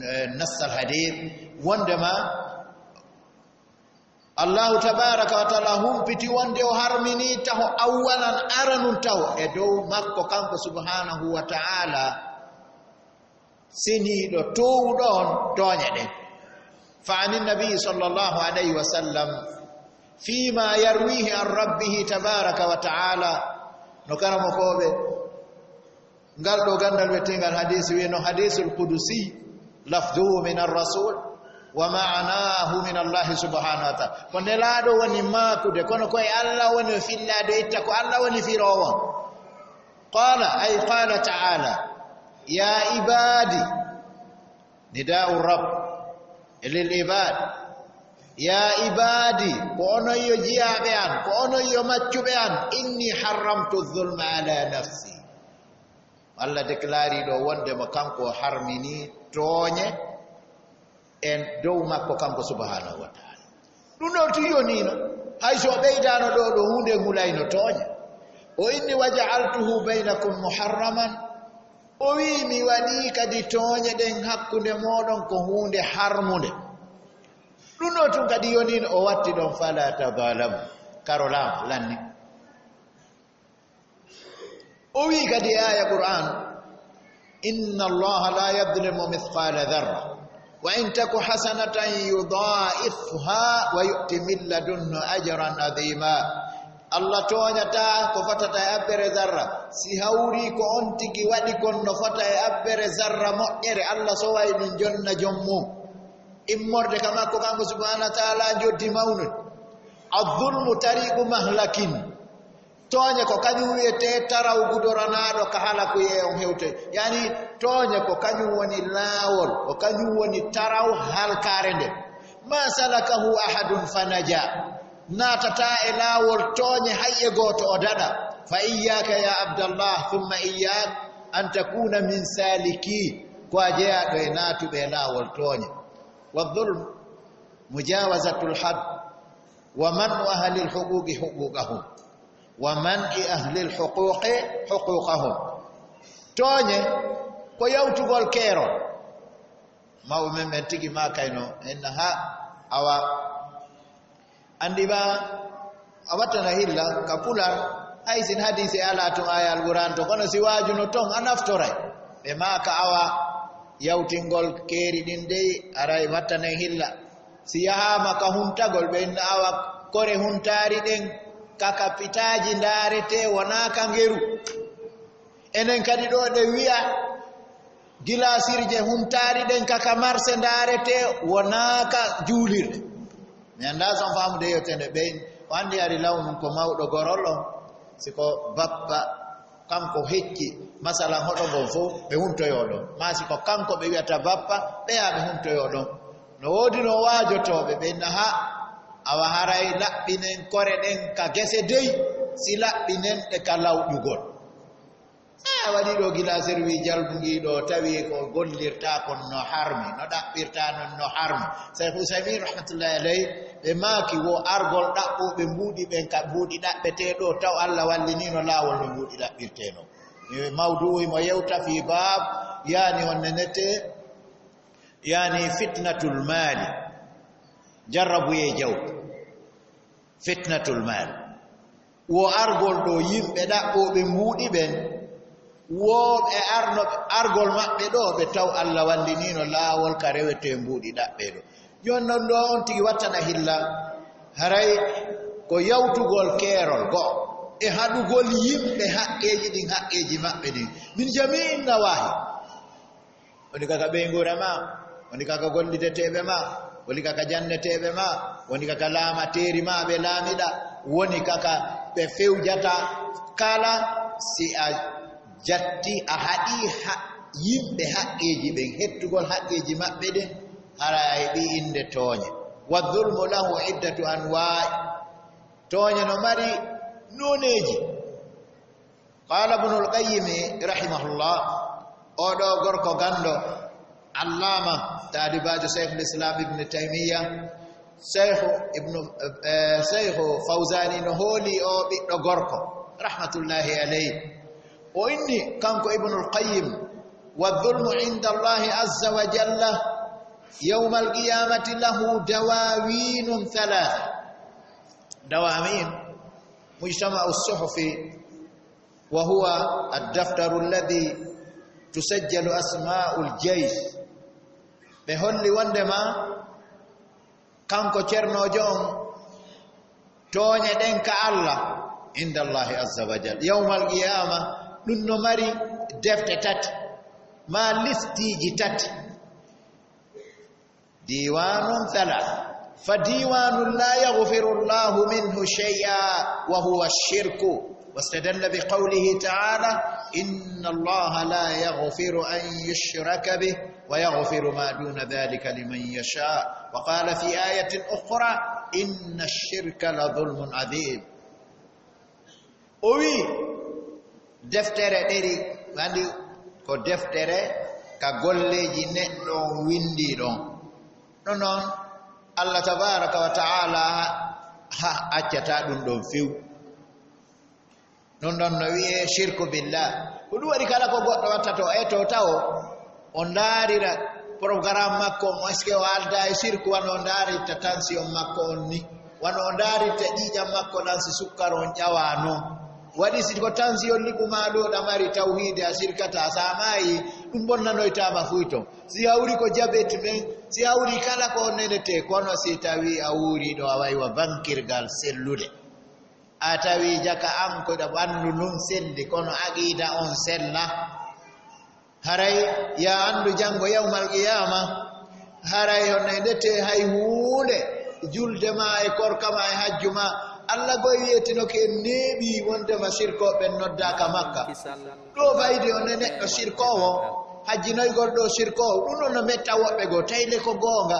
eh, nassal hadith, wondema Allahu tabaraka wa taala humpiti wonde o harmini taho awwalan aranun taho e dow makko kanko subhanahu wa ta'ala seniiɗo toowuɗo on tooñe ɗen. Fa anin nabi sallallahu alayhi wa sallam fima yarwihi an rabbihi tabaraka wa ta'ala, no karamokooɓe ngal ɗo ganndal wiyetengal hadisi wiyeno hadisul qudusi, lafduhu min ar-rasul wa ma'anahu min Allahi subhanahu wa ta'ala. Ko Nelaaɗo woni maakude, kono ko e Allah woni o fillaade itta, ko Allah woni firoowo. Qala, ay qala ta'ala, ya ibadi, nida'u rabb lil ibad, ya ibadi, ko onon yo jiyaaɓe an, ko onon yo maccuɓe an, inni harramtu zulma ala nafsi. Allah déclari ɗo wonde mo kanko o harmini tooñe en dow makko kanko subhanahu wa ta'ala. Ɗum ɗo tun yonino, hay so o ɓeydano ɗo, ɗo huunde hulayno tooñe. O inni, "Wa ja'altuhu baynakum muharraman." O wi'i, "Mi waɗi kadi tooñe ɗen hakkunde mooɗon ko huunde harmunde." Ɗum ɗo tun kadi yonino, o watti ɗon, "Fala tadhalamu." Karolaama lanni. O wi'i kadi e aaya Qur'an, "Inna Allaha la yadhlimu mithqala dharra." وإن تك حسنة يضاعفها ويؤت من لدنه أجرا عظيما. Allah tooñataa ko fotata e abbere zarra. Si hawrii ko on tigi waɗi kon no fota e abbere zarra moƴƴere, Allah soway ɗum jonna jom mum. Immorde ka makko kanko subhaanahu wa ta'aala njoddi mawnude. الظلم طريق مهلكة. Tooñe ko kañum wiyetee taraw gudoranaaɗo ka halakuyee on hewtoy. Yani, tooñe ko kañum woni laawol, ko kañum woni taraw halkaare nde. ما سلكه أحد فنجا. Naatataa e laawol tooñe hay e gooto o daɗa. فإياك يا عبد الله، ثم إياك أن تكون من سالكيه. Ko a jeyaaɗo e naatuɓe e laawol tooñe. والظلم مجاوزة الحد، ومنع أهل الحقوق حقوقهم، ومنع أهل الحقوق حقوقهم. Tooñe ko yawtugol keerol. Mawɓe men ɓen tigi ma kayno en ha awa anndi ba a wattana hilla ka pular. Hay sin hadiise alaa tun, aya alquran to, kono si waajuno ton a naftoray. Ɓe maaka awa yawtingol keeri ɗin dey aray wattanen hilla. Si yahaama ka huntagol, ɓe inna awa kore huntaari ɗen kaka pitaaji ndaarete wonaa ka ngeru. Enen kadi ɗo ɗe wi'a gilaasirje huntaari ɗen kaka marse ndaarete wonaa ka juulirɗe. Mi anndaa son faamude yewtere ɓe o anndi ari law mum ko mawɗo gorol on, si ko bappa kanko hecci masalan hoɗo ngon fof ɓe huntoyoo ɗon, maa si ko kanko ɓe wiyata bappa ɓeya ɓe huntoyoo ɗon. No woodi no waajotooɓe ɓe inna ha awa haray laɓɓinen kore ɗen ka gese dey, si laɓɓinen ɗe ka lawƴugol. A waɗi ɗo gila serwi jalbungi ɗo tawi ko gollirta kon no harmi, no ɗaɓɓirta non no harmi. Cheikh Usaymin rahmatullahi alayh ɓe maaki wo argol ɗaɓɓooɓe mbuuɗi ɓen ka mbuuɗi ɗaɓɓetee ɗo taw Allah wallinino laawol no mbuuɗi ɗaɓɓirtee non. E mawdu'i mo yewta fi baab yani on nenete yani fitnatul maali, jarrabuyee jaw, fitnatul maali. Wo argol ɗo yimɓe ɗaɓɓooɓe mbuuɗi ɓen, wo ɓe arno argol maɓɓe ɗo ɓe taw Allah walliniino laawol ka rewetee mbuuɗi ɗaɓɓee ɗo. Jooni non ɗo on tigi wattana hilla, haray ko yawtugol keerol go'o e haɗugol yimɓe haqqeeji ɗin haqqeeji maɓɓe ɗin. Min jami'in nawaahi. Woni kaka ɓeynguure ma, woni kaka gollideteeɓe ma, woni kaka janneteeɓe ma, woni kaka laamateeri ma ɓe laamiɗa, woni kaka ɓe fewjata. Kala si a jatti, a haɗi ha-, yimɓe haqqeeji ɓen, hettugol haqqeeji maɓɓe ɗen, hara a heɓi innde tooñe. والظلم له عدة أنواع. Tooñe no mari nooneeji. Qaala Ibnul Qayyim rahimahullah, oo ɗoo gorko ganndo, allaama, taalibaajo Shaykhul Islam Ibn Taymiyya, Shaykhu Ibnu, eh, Shaykhu Fawzaani no hooli oo ɓiɗɗo gorko, rahmatullahi alayh. O inni, kanko Ibnul Qayyim, والظلم عند الله عز وجل يوم القيامة له دواوين ثلاثة. دواوين، مجتمع الصحف، وهو الدفتر الذي تسجل أسماء الجيش. Ɓe holli wondema kanko cernoojo on, tooñe ɗen ka Allah, inda Allahi azza wa jal. Yawmal qiyaama, ɗum no mari defte tati, maa listiiji tati. ديوان ثلاث. فديوان لا يغفر الله منه شيئا وهو الشرك، واستدل بقوله تعالى: إن الله لا يغفر أن يشرك به ويغفر ما دون ذلك لمن يشاء. وقال في آية أخرى: إن الشرك لظلم عظيم. O wi'i, deftere ɗeri, anndi ko deftere ka golleeji neɗɗo on winndii ɗon. Non non, Allah tabaaraka wa ta'ala ha accataa ɗum ɗon few. Non non no wi'ee shirku billah. Ko ɗum waɗi kala ko goɗɗo watta to, e to tawo, o ndaarira programme makko on, est-ce que o aldaa e sirku, wano o ndaarta tension makko on ni, wano o ndaarta ƴiiƴam makko ɗan si sukkar on ƴawaa non. Waɗi si ko tension liɓu maa ɗo ɗa mari tawhiide a sirkata, so a maayi, ɗum bonnanoytaama fuy ton. Si hawri ko jabet men, si hawri kala ko nenete, kono si tawi a wuuri ɗo a wayi wa bankirgal sellude. A tawi jaka an ko ɗa ɓanndu ndun selli, kono aqiida on sella. Haray ya anndu janngo yawmal qiyaama, haray hono e ndete hay huunde, julde ma e korka ma e hajju ma, Alla goy wiyetinoke en neeɓi wondema sirkooɓe noddaaka Makka. Ɗo fayde on e neɗɗo sirkoowo, hajjinoygol ɗo sirkoowo, ɗum ɗon no metta woɓɓe goo, tayle ko goonga.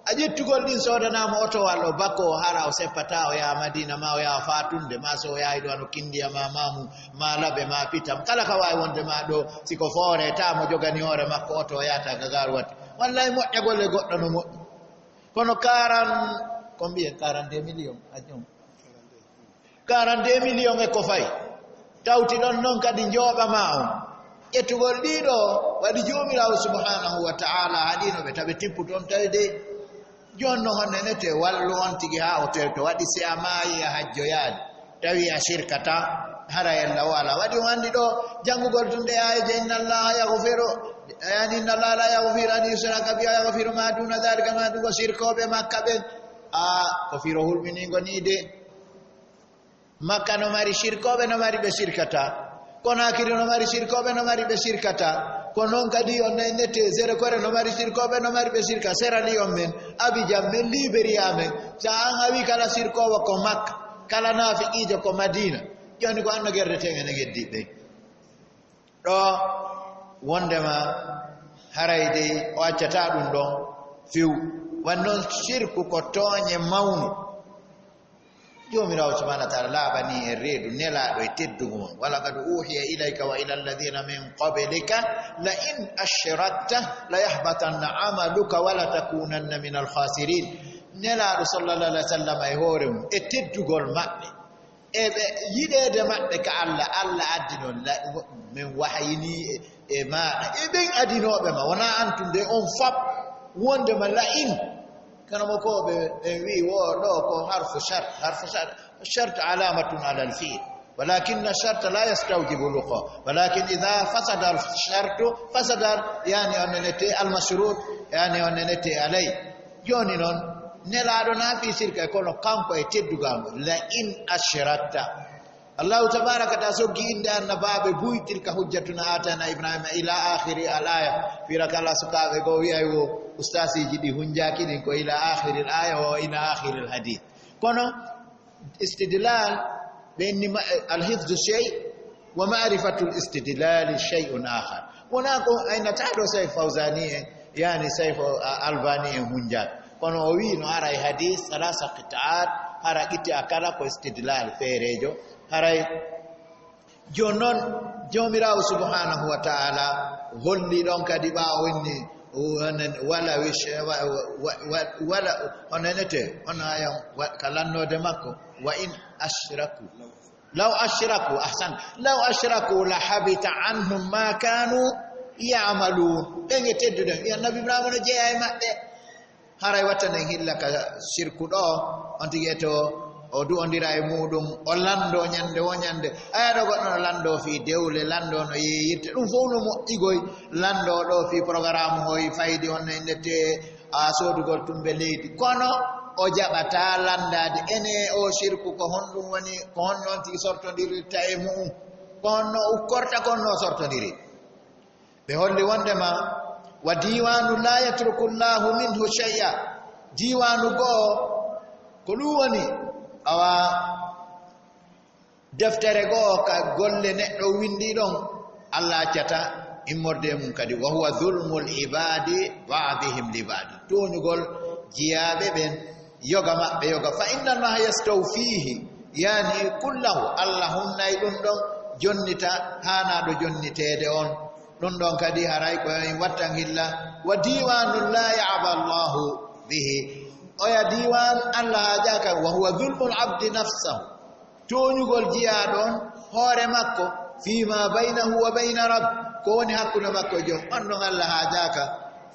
A ƴettugol ɗin soodanaama otowal o bakko o hara o seppata o yaha Madina ma o yaha fatunde ma so o yahi ɗo ano kindiya ma mamu ma labe ma pitam kala ka wawi wonde ma ɗo si ko foore ta mo jogani hoore makko oto o yahata ka garu watti wallay moƴƴa golle goɗɗo no moƴƴi kono quarante combien quarante deux millions a jom quarante deux millions e ko fay tawti ɗon noon kadi njooɓa ma on ƴettugol ɗiɗo waɗi joomiraawo subhanahu wa taala haɗino ɓe taɓe tippu toon tawi de jooni no honne nete wallu on tigi haa o tewto waɗi si a maayi a hajjoyaali tawi a sirkata hara yalla o ala waɗi o anndi ɗo janngugol tun ɗe ayeje inna allaha yahfiru yani inna allaha la yahfiru an yusraka bi yahfiru ma duna dalika ma dugo sirkooɓe makka ɓen a ko firo hulɓiniingo nii de Makka no mari sirkooɓe no mari ɓe sirkata Konaakiri no mari sirkooɓe no mari ɓe sirkata ko noon kadi on nete Serekore no mari sirkooɓe no mari ɓe sirka Sera Liyon men Abijan men Liberiya men so an hawi kala sirkoowo ko Makka kala naafiqiijo ko Madiina jooni ko anno gerdeten ene geddi ɓe ɗo wondema haray dey o accata ɗum ɗon few wan noon sirku ko tooñe mawnu Joomiraawo subhaanahu wa taala laaɓanii en reedu nelaaɗo e teddugo mum, wa laqad uuhiya ilayka wa ila alladhiina min qablika la in ashrakta la yahbatanna amaluka wa la takuunanna minal khaasiriin. Nelaaɗo sallallaahu alayhi wa sallam e hoore mum e teddugol maɓɓe e ɓe yiɗeede maɓɓe ka Alla, Alla addi noon la min wahayinii e e maaɗa e ɓen adinooɓe ma wonaa an tun de on fap wonde ma la'in karamokooɓe ɓen wi'i wo ɗo ko harfu shart harfu shart shart alamatun alal fi'l walakinna sharta la yastawjibu luqa walakin ida fasada shartu fasada yani on nenete almashrut yani on nenete alay jooni noon nelaaɗo naa fii sirka kono kanko e teddugal la in ashrakta Allahu tabaraka ta soggi innde annabaaɓe buy tilka hujjatuna atana ibrahima ila akhiri al aya fira kala sukaaɓe goo wi'ay wo ustaasiji ɗi hunjaaki ɗin ko ila akhiri al aya o ila akhiri al hadith kono istidlal ɓe inni al hifdu shey wa ma'rifatu al istidlali shey'un akhar wona ko aynata ɗo sey fawzani en yani sey fo albani en hunjaaki kono o wi no ara e hadith salasa qita'at hara qitia kala ko istidlal feerejo Haray jooni noon Joomiraawo subhaanahu wa ta'aala holli ɗoon kadi ɓaawo inni wala wala hono enete hono ayan ka lannoode makko wa in ashraku law ashraku ahsan law ashraku la habita anhum ma kanu ya'malun ɓen e teddude annabi ibrahima no jeeya e maɓɓe Haray wattanen hilla ka sirku ɗo, on tigi eto o du'ondira e muuɗum, o lanndoo ñannde wo ñannde. Aya ɗo goɗɗo no lanndoo fii dewle, lanndoo no yeeyirte, ɗum fof no moƴƴigoy. Lanndoo ɗo fii programme hoy faydi on no innete a soodugol tumbe leydi. Kono o jaɓataa lanndaade ene o sirku ko honɗum woni, ko honno on tigi sortondirirta e mu'um, ko honno ukkorta, ko honno o sortondiri. Ɓe holli wondema wa diiwaanu laa yatruku Llaahu minhu shay'a, diiwaanu goo ko ɗum woni awa deftere goo ka golle neɗɗo winndi ɗon Allah accata immorde e mum kadi wa huwa zulmul ibaadi baadihim li baadi tooñugol jiyaaɓe ɓen yoga maɓɓe yoga fa inna Allaha yastawfiihi yani kullahu Allah hunnay ɗum ɗon jonnita haanaaɗo jonniteede on Ɗum ɗon kadi haray ko en wattan hilla wa diiwaanun laa ya'ba Allaahu bihi. Oya diiwaan Allah haajaaka wa huwa zulmul abdi nafsahu. Tooñugol jiyaaɗo on hoore makko fii ma baynahu wa bayna rabb ko woni hakkunde makko e joom on ɗon Allah haajaaka.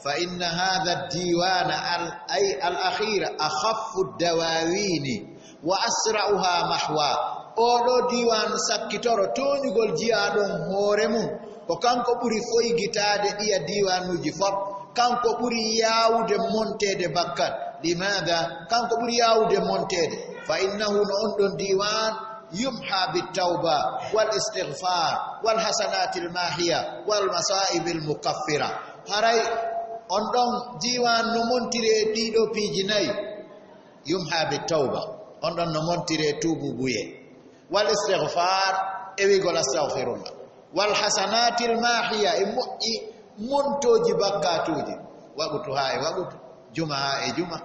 Fa inna haadha diiwaana al ay al akhiira akhaffu dawaawiini wa asra'uha mahwa. Oo ɗoo diiwaan sakkitoro tooñugol jiyaaɗo on hoore mun, ko kanko ɓuri foygitaade ɗiya diiwaanuuji fof, kanko ɓuri yaawude monteede bakkat. Limaada? Kanko ɓuri yaawude monteede. Fa innahu, no on ɗon diiwaan, yumha bittawba wal istigfaar wal hasanaatil maahiya wal masaa'ibil mukaffira. Haray on ɗon diiwaan no montiree ɗii ɗoo piiji nayi. Yumha bittawba, on ɗon no montiree tuububuyee. Wal istigfaar, e wi'gol astagfirullah. Wal hasanaatil maahiya, e moƴƴi montooji bakkaatuuji. Waqutu haa e waqutu, juma haa e juma,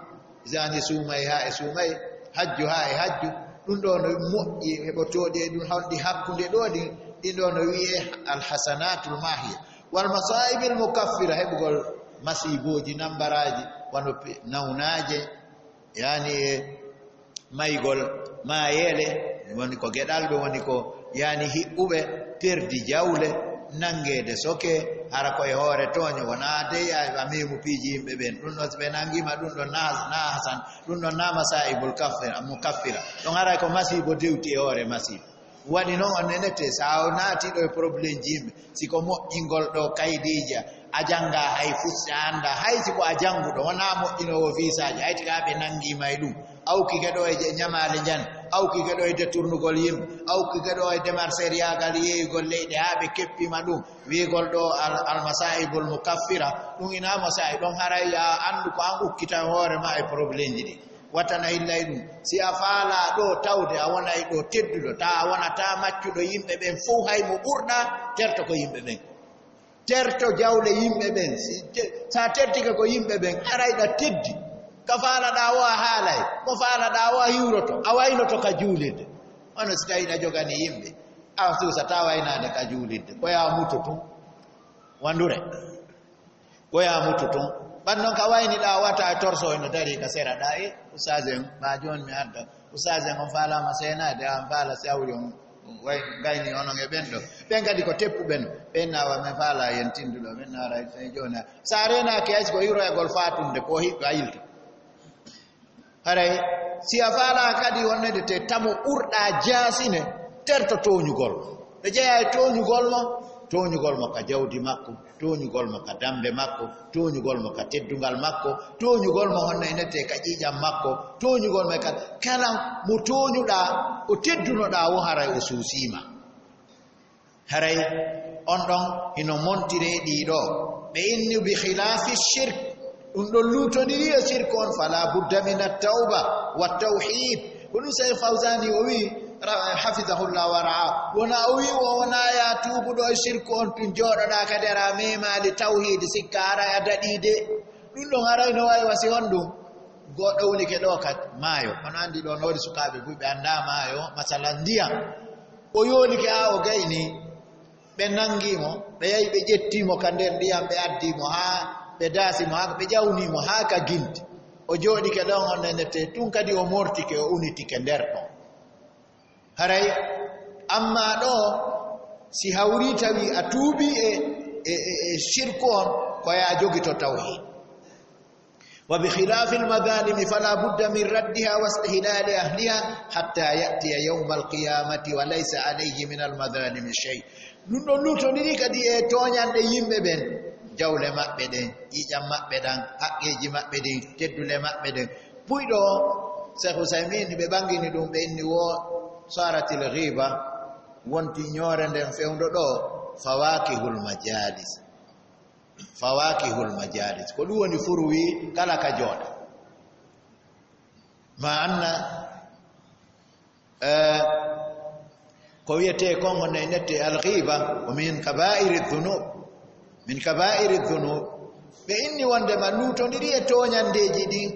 zani suumay haa e suumay, hajju haa e hajju. Ɗum ɗoo no moƴƴi, heɓotooɗi e ɗum, honɗi hakkunde ɗoo ɗin, ɗin ɗoo no wi'ee al hasanaatul maahiya. Wal masaa'ibil mukaffira, heɓugol masiibooji nambaraaji, wano pe-, nawnaaje, yani e maygol, maayeele, woni ko geɗalɓe, woni ko yani hiɓɓuɓe, perdi jawle, nangeede soke, hara ko e hoore tooñe, wonaa dey a, a meemu piiji yimɓe ɓen. Ɗum ɗon si ɓe nangiima, ɗum ɗon na, na hasan, ɗum ɗon na masaa'ibul kaffira, mukaffira. Ɗon haray ko masiibo dewti e hoore masiibo. Waɗi noon on nenete, so a naati ɗo e problème ji yimɓe, si ko moƴƴingol ɗo kaydiija, a jannga hay fusse a annda, hay si ko a jannguɗo, wonaa moƴƴinoowo fiisaaji, hay tika ɓe nanngiima e ɗum, awkike ɗo e je-, ñamaale njani, awkike ɗo e deturnugol yimɓe, awkike ɗo e demarseriyaagal yeeyugol leyɗe haa ɓe keppiima ɗum, wi'gol ɗo al-, almasaa'ibul mukaffira, ɗum ina masaa'i ɗon haray a anndu ko an ukkita hoore ma e problème ji ɗi. Watana hillay ɗum. Si a faalaa ɗo tawde a wonay ɗo tedduɗo, ta a wonata maccuɗo yimɓe ɓen fow, hay mo ɓurɗa, terto ko yimɓe ɓen. Terto jawle yimɓe ɓen. Si te-, sa tertike ko yimɓe ɓen, arayɗa teddi. Ka faalaɗaa o a haalay, mo faalaɗaa o a hiwroto, a waynoto ka juulirde. Wano si tawi ɗa jogani yimɓe, a suusata waynaade ka juulirde, ko yaa mutu tun, wandure. Ko yaa mutu tun. Ɓan non ka wayni ɗa wata e torso ino dari ka sera ɗa, e, ustaas en, ma jooni mi arda. Ustaas en on faalaama seenaade, an faala sawri on, way, gayni onon e ɓen ɗo. Ɓen kadi ko teppuɓe no. Ɓen na wa men faala yen tinduɗo, ɓen na wara e jooni. Sa reenaaki hay si ko hiroyagol faatunde, ko hiɓɓe a yilto. Haray, si a faalaa kadi wonnede te tamo ɓurɗaa jaasine, terto tooñugol. No jeyaa e tooñugol mo, tooñugol mo ka jawdi makko, tooñugol mo ka dambe makko, tooñugol mo ka teddungal makko, tooñugol mo honno e nette ka ƴiiƴam makko, tooñugol mo e kala, kala mo tooñuɗaa, o teddunoɗaa wo haray o suusiima. Haray on ɗon hino montiree ɗii ɗoo. Ɓe inni bi khilaafi shirk. Ɗum ɗon luutondiri e shirk on, fala budda min at-tawba wa tawhid. Ko ɗum Sey Fawzani o wi, ra-, hafizahullah wa ra'a. Wona o wi o wona ya tuubuɗo e shirk on tun jooɗoɗaa kadi ara memaali tawhid sikka ara a daɗii de. Ɗum ɗon haray no wawi wasi on ɗum. Goɗɗo woni ke ɗo ka maayo. Kono andi ɗo no woni sukaaɓe buy ɓe annda maayo, masalan ndiyam. O yoolike haa o gayni, ɓe nangi mo, ɓe yahi ɓe ƴetti mo ka nder ndiyam, ɓe addi mo haa, ɓe daasi mo haa, ɓe ƴawni mo haa ka ginte. O jooɗike ɗon, on nenete tun kadi o mortike, o unitike nder ɗon. Haray, amma ɗo, si hawri tawi a tuubi e, e, e, e shirku on, ko ya jogito tawhid. Wa bi khilafil madhalimi fala budda min raddiha wa istihlali ahliha hatta ya'tiya yawmal qiyamati wa laysa alayhi min al madhalimi shay. Ɗum ɗon luutondiri kadi e tooñanɗe yimɓe ɓen, jawle maɓɓe ɗen, ƴiiƴam maɓɓe ɗan, haqqeeji maɓɓe ɗin, teddule maɓɓe ɗen. Puy ɗo, Cheikh Ousaymin, ɓe ɓangini ɗum, ɓe inni wo saratil ghiba, wonti ñoore nden fewndo ɗo, fawakihul majalis. Fawakihul majalis. Ko ɗum woni furwi kala ka jooɗa. Ma anna, eh, ko wiyetee kon on e nette al ghiba, ko min kaba'iri dhunub. Min kaba'iri dhunub. Ɓe inni wonde ma luutondiri e tooñandeeji ɗin.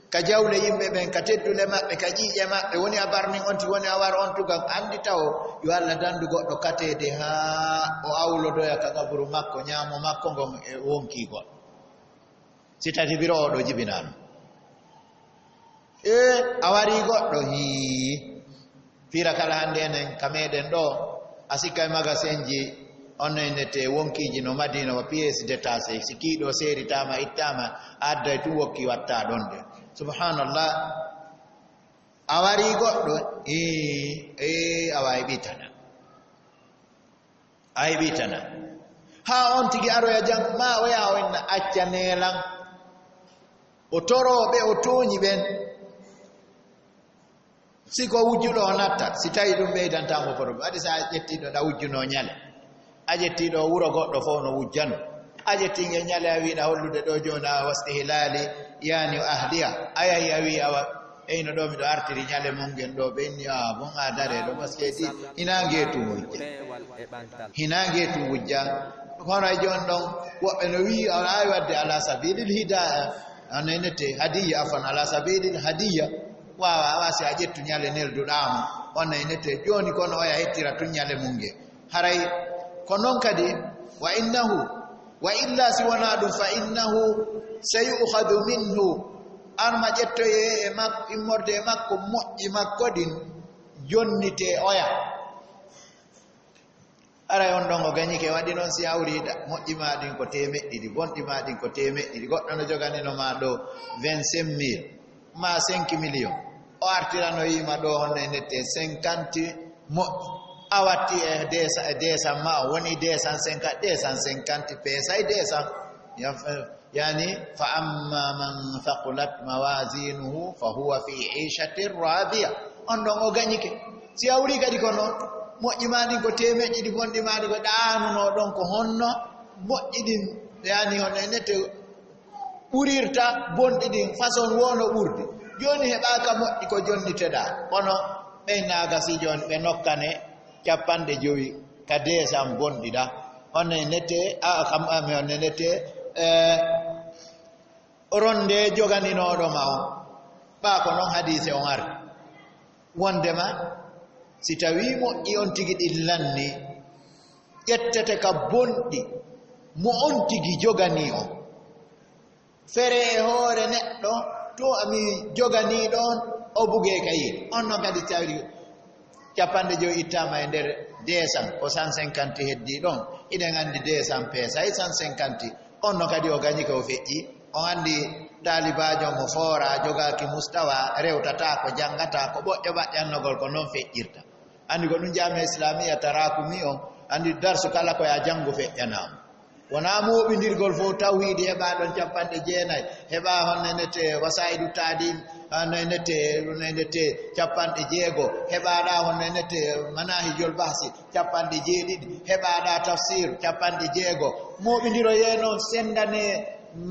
Ka jawle yimɓe ɓen, ka teddule maɓɓe, ka ƴiiƴe maɓɓe, woni a barmin on ti, woni a war on tugan, anndi taw yo Allah dandu goɗɗo kateede haa o awlodoya ka qaburu makko, ñaamo makko ngon e wonkii goɗɗo. Si tati biro o ɗo jibinaano. E, a warii goɗɗo, hii. Fira kala hannde enen ka meɗen ɗo, a sikka e magasinji, on no innete wonkiiji no Madina wa pièces détachées, si kiiɗo seeritaama, ittaama, a adday tun wokki watta ɗon de. Subhanallah. A wari goɗɗo, ee, ee, awa a heɓii tan. A heɓii tan. Haa on tigi aroya jam, ma o yaha o inna acca neelan. O toroo ɓe o tooñi ɓen. Si ko wujjuɗo o natta, si tawi ɗum ɓeydantaa mo problème. Waɗi si a ƴettii ɗo ɗa wujjunoo ñale. A ƴettii ɗo wuro goɗɗo fof no wujjano. A ƴettii ngel ñale a wiɗa hollude ɗo jooni a wastihilaali, yani o ahdiya. A yahi a wi awa, eyno ɗo miɗo artiri ñale mon ngel ɗo, ɓe inni, "Ah, bon a dare ɗo, parce que ɗi, hinaa ngeetu wujja." Hinaa ngeetu wujja. Hono e jooni ɗon, woɓɓe no wii, on aawi waɗde ala sabilil hidaya, on nenete hadiya, afan, ala sabilil hadiya. Waawa, awa si a ƴettu ñale nelduɗaa mo, on nenete. Jooni kono oya hettira tun ñale mum nge. Haray ko non kadi, wa innahu, wa illa si wonaa ɗum, fa innahu sayu'khadhu minhu, arma ƴettoyee e mak-, immorde e makko, moƴƴi makko ɗin jonnitee oya. Aray on ɗon o gañike, waɗi noon si hawriiɗa, moƴƴi maa ɗin ko teemeɗɗe ɗiɗi, bonɗi maa ɗin ko teemeɗɗe ɗiɗi, goɗɗo no joganino maa ɗo vingt-cinq mille, maa cinq millions, o artiranoyii ma ɗo honno e nette cinquante moƴƴi, a watti e deux cents, e deux cents ma o woni deux cent cinquante, deux cent cinquante peesay deux cents. Yaf-, Yani, fa amma man thaqulat mawazinuhu fa huwa fi ishatin radiya. On ɗon o gañike. Si hawri kadi ko noon, moƴƴi maa ɗin ko teemeɗɗe ɗiɗi, bonɗi maa ɗin ko ɗaanunoo ɗon, ko honno moƴƴi ɗin, yani, honno e nette ɓurirta bonɗi ɗin, façon woo no ɓurdi. Jooni heɓaaka moƴƴi ko jonniteɗaa. Kono ɓen naagasi jooni ɓe nokkane capanɗe jowi ka deux cents bonɗi ɗa. Honno e nette, a, kam, a, mi honno e nette, eh, ronde joganinooɗo ma on. Ɓaa ko non hadiise on ardi. Wondema, si tawii moƴƴi on tigi ɗin lanni, ƴettete ka bonɗi mo on tigi joganii on. Fere e hoore neɗɗo, to a mi joganii ɗon, o bugee ka yiide. On non kadi tawri capanɗe jowi ittaama e nder deux cents, ko cent cinquante heddii ɗon. Hiɗen anndi deux cents peesay cent cinquante. On non kadi o gañike o feƴƴi. On anndi taalibaajo mo foora, jogaaki mustawa, rewtataa ko, janngataa ko, ɓoƴƴo ɓaƴƴannogol ko non feƴƴirta. Anndi ko ɗum Jaamiya Islamiya Tarakumi on, anndi darsu kala ko ya janngu feƴƴanaama. Wonaa mooɓindirgol fof tawhiidi heɓaa ɗon capanɗe jeenayi, heɓaa honno nete wasaidu taadim, honno nete, honno nete capanɗe jeego, heɓaa ɗa honno nete manahijul bahsi capanɗe jeeɗiɗi, heɓaa ɗa tafsir capanɗe jeego. Mooɓindiroyee noon, sendane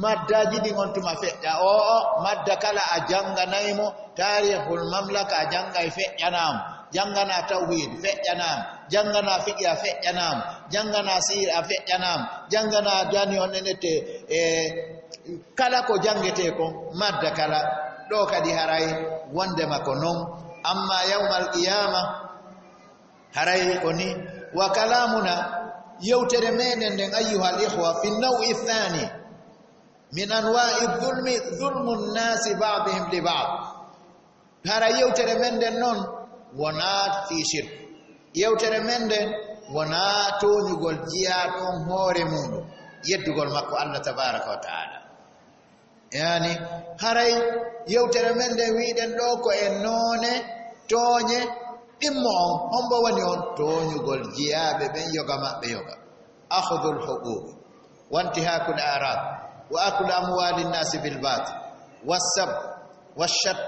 maddaaji ɗin on tuma feƴƴa. O, o, madda kala a jannganay mo, taarihul mamlaka a janngay feƴƴanaama. Janngana tawhiid, feƴƴanaama. Janngana fiqh, a feƴƴanaama. Janngana siira, a feƴƴanaama. Janngana dani on enete, e kala ko janngetee kon, madda kala. Ɗo kadi haray wondema ko non. Amma yawmal qiyaama, haray ko ni. Wa kalamuna, yewtere meɗen nden, ayyuhal ikhwa, fi nawi thani min anwa'i dhulmi, dhulmu nnasi ba'dihim li ba'd. Hara yewtere men nden non wonaa fii shirk. Yewtere men nden wonaa tooñugol jiyaaɗo on hoore muuɗum, yeddugol makko Allah tabaaraka wa ta'ala. Yani, haray yewtere men nden wi'ɗen ɗo ko e noone tooñe ɗimmo on. Hombo woni on? Tooñugol jiyaaɓe ɓen yoga maɓɓe yoga. Akhdhul huquq. وانتهاك الأعراض وأكل أموال الناس بالباطل والسب والشتم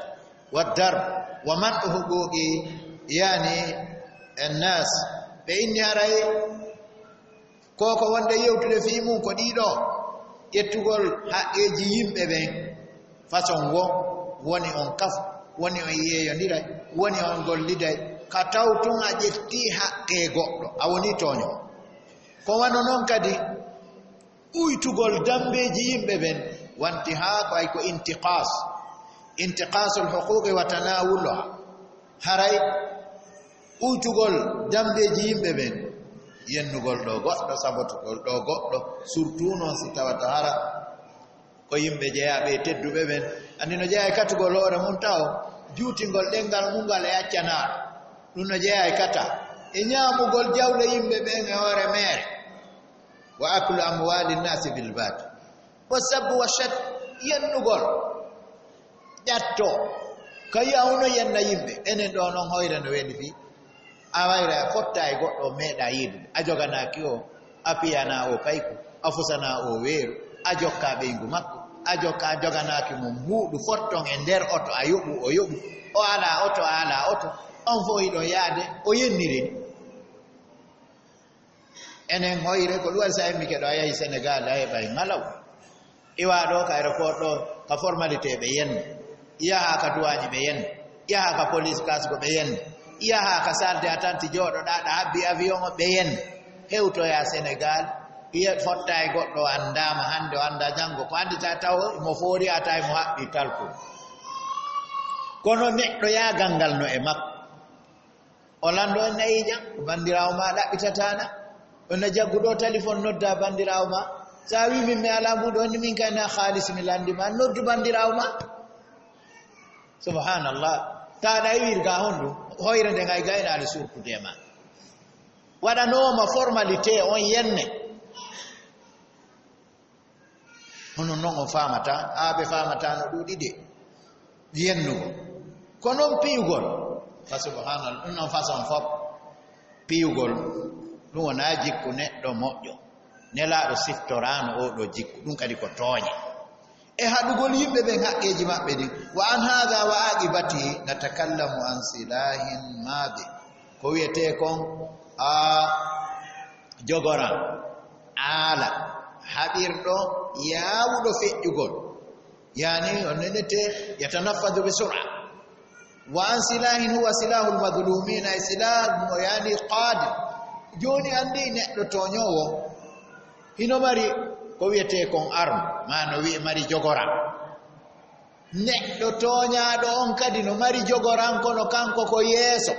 والضرب ومنع حقوق، يعني، الناس. Ɓe inni haray ko ko wonde yewtude fii mum ko ɗiɗo, ƴettugol haqqeeji yimɓe ɓen façon wo, woni on kafu, woni on yeeyondiray, woni on golliday, ka taw tun a ƴettii haqqee goɗɗo, a wonii tooño. Ko wano non kadi, uytugol dambeeji yimɓe ɓen, wanti haa ko ay ko intiqas, intiqasul huquqi wa tanawuluha. Haray uytugol dambeeji yimɓe ɓen, yennugol ɗo goɗɗo, sabotugol ɗo goɗɗo, surtout non si tawata hara ko yimɓe jeyaaɓe e tedduɓe ɓen. Anndi no jeyaa e katugol hoore mum taw, juutingol ɗenngal mum ngal e accanaaɗo. Ɗum no jeyaa e kata e ñaamugol jawle yimɓe ɓen e hoore meere. Wa aklu amwali nnasi bil batil. Wa sabbu wa shat, yennugol. Ƴatto. Ka yi'a hono yenna yimɓe, enen ɗo noon hoyre no weli fii. A wayra a fotta e goɗɗo o meeɗa yiidude. A joganaaki o, a piyana o payku, a fusana o weeru, a jokka ɓeyngu makko, a jokka, a joganaaki mo mbuuɗu fotton e nder oto, a yoɓu, o yoɓu. O alaa oto, a alaa oto. On fof hiɗon yaade, o yenniri ni. Enen hoyre ko ɗum waɗi so a immike ɗo, a yahi Senegal, a heɓay malaw. Iwa ɗo ka aéroport ɗo, ka formalité ɓe yenna. Yaha ka douane ɓe yenna. Yaha ka police kas ko ɓe yenna. Yaha ka salle d'attente jooɗoɗa, ɗa habbi avion o ɓe yenna. Hewtoya Senegal, ye fotta e goɗɗo o anndaama hannde, o annda janngo. Ko anndita taw mo foori a tawi mo haɓɓi talkol. Kono neɗɗo yaagal ngal no e makko. O lanndo on nayi jam, ko banndiraawo ma ɗaɓɓitataana. On na jaggu ɗo téléphone nodda banndiraawo ma. So a wii min mi alaa mbuuɗu, on ni min kay na haalis mi lanndi ma, noddu banndiraawo ma. Subhanallah. Ta ɗaywir ga honɗum, hoyre nde ngay gaynaali surkude ma. Waɗanooma formalité on yenne. Hono non on faamata, haa ɓe faamata no ɗuuɗi de yennugo. Ko non piyugol. Fa subhanallah, ɗum non façon fof. Piyugol, ɗum wonaa jikku neɗɗo moƴƴo. Nelaaɗo siftoraano oo ɗoo jikku, ɗum kadi ko tooñe. E haɗugol yimɓe ɓen haqqeeji maɓɓe ɗin. Wa an haada wa aqibati natakallamu an silahin maadi. Ko wiyetee kon, a, jogoran, aala, haɓirɗo, yaawuɗo feƴƴugol. Yani, on nenete, yatanaffadu bi sur'a. Wa an silahin huwa silahul madlumina, e silah mo yani qaadi. Jooni anndi neɗɗo tooñoowo, hino mari ko wiyetee kon arme, ma no wiye mari jogoran. Neɗɗo tooñaaɗo on kadi no mari jogoran, kono kanko ko yeeso.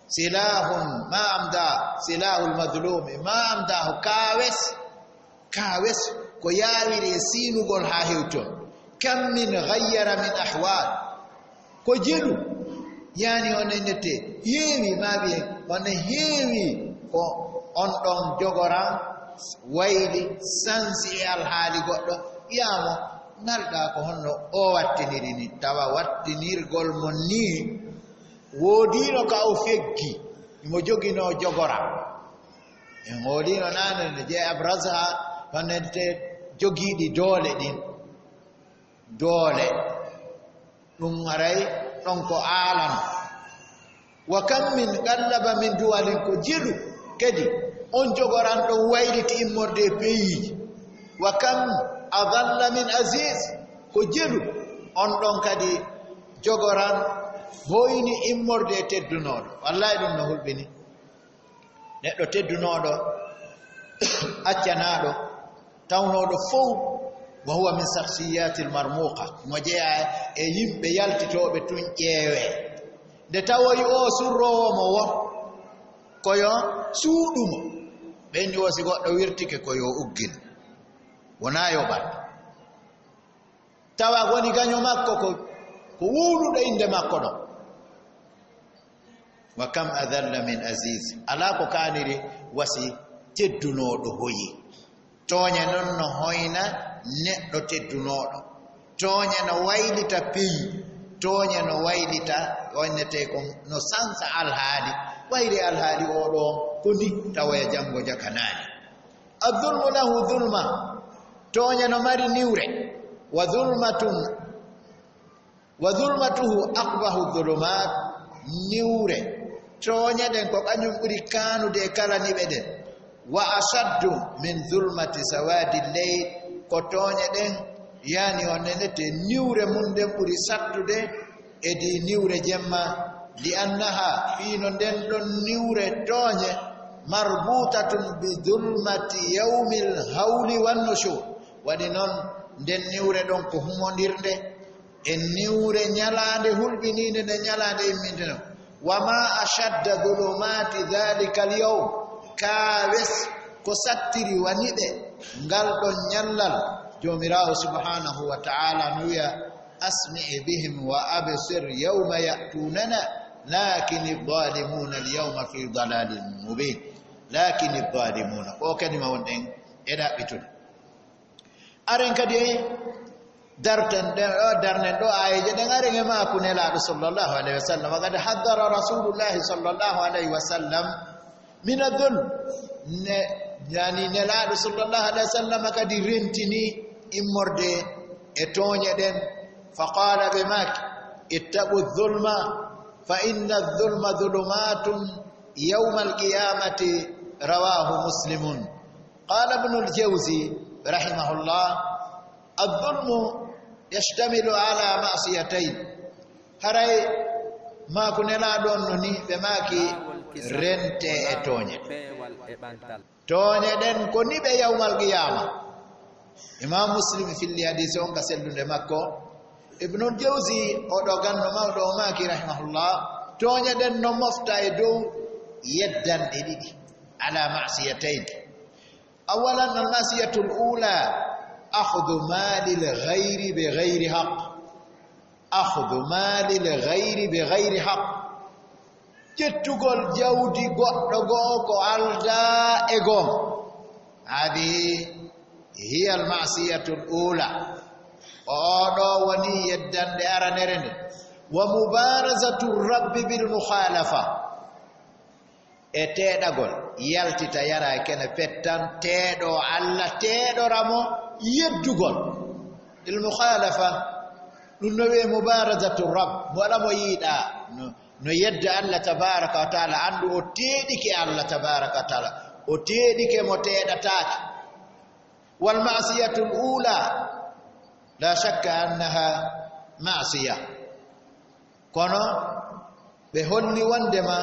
Silahun ma amda, silahul madlumi ma amdahu, kaawes, kaawes ko yaawiri e siinugol haa hewton. Kam min ghayyara min ahwal. Ko jelu, yani on nennete, heewi ma ɓiyen, on heewi ko on ɗon jogoran wayli sansi e alhaali goɗɗo, yaamo ngalɗa ko honno o wattiniri ni, tawa wattinirgol mon ni woodiino ka o feggi, mo joginoo jogoran. En hooliino naane no jeeya Abraha, on nennete jogiiɗi doole ɗin. Doole. Ɗum haray ɗon ko aalano. Wa kam min qallaba min duwalin, ko jelu kadi on jogoran ɗon wayliti immorde e peyiiji. Wa kam adalla min aziz, ko jelu on ɗon kadi jogoran hoyni immorde e teddunooɗo. Wallahi ɗum no hulɓini. Neɗɗo teddunooɗo, accanaaɗo, tawnooɗo fow, wa huwa min shakhsiyatil marmuqa, mo jeyaa e yimɓe yaltitooɓe tun ƴeewee. Nde tawoyi o surroowo mo wo, ko yo suuɗu mo. Ɓen ni wo si goɗɗo wirtike ko yo uggin. Wonaa yoɓat. Tawa woni gaño makko ko, ko wuuluɗo innde makko ɗon. Wa kam adalla min aziz. Alaa ko kaaniri wasi teddunooɗo hoyi. Tooñe non no hoyna neɗɗo teddunooɗo. Tooñe no waylita peyi. Tooñe no waylita, wonnetee ko no sansa alhaali. Wayri alhaali oo ɗoo ko ni tawoya janngo jakanaani. Adulmu lahu zulma, tooñe no mari niwre. Wa zulmatun, wa zulmatuhu aqbahu zulumat, niwre tooñe ɗen ko kañum ɓuri kaanude e kala niɓe ɗen. Wa ashaddu min zulmati sawadi leyl, ko tooñe ɗen, yani on nenete, niwre mum nden ɓuri sattude e di niwre jemma, li annaha, fii no nden ɗon niwre tooñe, marbutatun bi zulmati yawmil hawli wan nushur. Waɗi non nden niwre ɗon ko humondirnde e niwre ñalaande hulɓiniinde, nde ñalaande imminte non. Wa ma ashadda zulumati dhalika al yawm, kaawes ko sattiri waniɓe ngal ɗon ñallal. Joomiraawo subhanahu wa ta'ala no wiya, asmi' bihim wa absir yawma ya'tunana, lakin adh-dhalimuna al-yawma fi dalalin mubin. Lakin adh-dhalimuna, ko kalima wonɗen e ɗaɓɓitude. Aren kadi Darten ɗen ɗo, darnen ɗo aayeeje ɗen, aren e maaku Nelaaɗo sallallahu alayhi wa sallam. Wa qad haddara Rasulullahi sallallahu alayhi wa sallam min adh-dhulm. Ne, yani, Nelaaɗo sallallahu alayhi wa sallam kadi rentini immorde e tooñe ɗen. Fa qaala, ɓe maaki, "Ittaqu dhulma, fa inna dhulma dhulumatun yawmal qiyamati." Rawahu Muslimun. Qaala Ibnul Jawzi, rahimahullah, "Adh-dhulmu yashtamilu ala ma'siyatayn." Haray maaku Nelaaɗo on no ni, ɓe maaki, "Rente e tooñe." Tooñe ɗen ko ni ɓe yawmal qiyaama. Imam Muslim filli hadiisi on ka sellunde makko. Ibnul Jawzi, oo ɗoo ganndo mawɗo, o maaki, rahimahullah, tooñe ɗen no mofta e dow yeddanɗe ɗiɗi, ala ma'siyatayn. Awalan, al ma'siyatul ula, akhdhu malil ghayri bi ghayri haqq. Akhdhu malil ghayri bi ghayri haqq. Ƴettugol jawdi goɗɗo goo ko aldaa e goonga. Hadihi hiya al ma'siyatul ula. Oo ɗoo woni yeddanɗe aranere nde. Wa mubarazatu rabbi bil mukhalafa. E teeɗagol, yaltita, yara e kene pettan, teeɗo Alla, teeɗora mo yeddugol. Il mukhalafa, ɗum no wi'e mubarazatu rabb, mo waɗa mo yiɗa, no, no yedda Alla tabaraka wa taala, anndu o teeɗike Alla tabaraka wa taala, o teeɗike mo teeɗataake. Wal ma'siyatul ula, la shakka annaha ma'siya. Kono ɓe holli wondema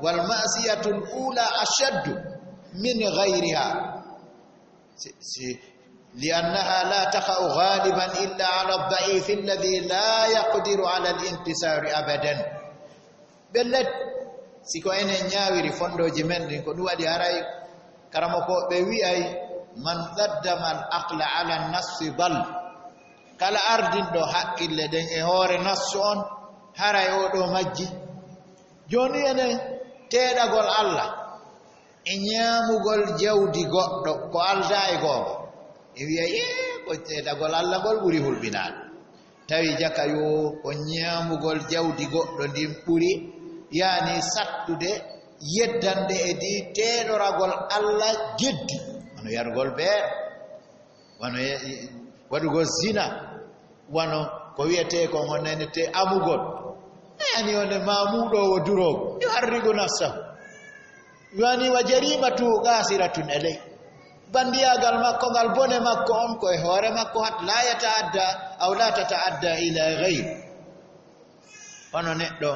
wal ma'siyatul ula ashaddu min ghayriha. Si, si, li annaha la taqa'u ghaliban illa ala ad-da'ifi alladhi la yaqdiru ala al-intisari abadan. Ɓe let, si ko enen ñaawiri fondooji men ɗin, ko ɗum waɗi haray karamoko ɓe wi'ay, "Man qaddama al aqla ala nassi dal." Kala ardinɗo haqqille ɗen e hoore nassu on, haray oo ɗoo majji. Jooni enen teeɗagol Alla e ñaamugol jawdi goɗɗo ko aldaa e goonga. E wi'ay, "Ee, ko teeɗagol Alla ngol ɓuri hulɓinaade." Tawi jaka yo ko ñaamugol jawdi goɗɗo ndin ɓuri, yani sattude, yeddande e di teeɗoragol Alla jeddi, wano yarugol beer, wano ya-, waɗugol zina, wano ko wi'etee kon on nenete amugol. Yani on e maamuɗo o duroogo, yo harrigu nafsahu. Woni wa jarimatu qasiratun alay. Bandiyaagal makko ngal, bone makko on ko e hoore makko, hat la yataadda aw la tataadda ila ghayr. Hono neɗɗo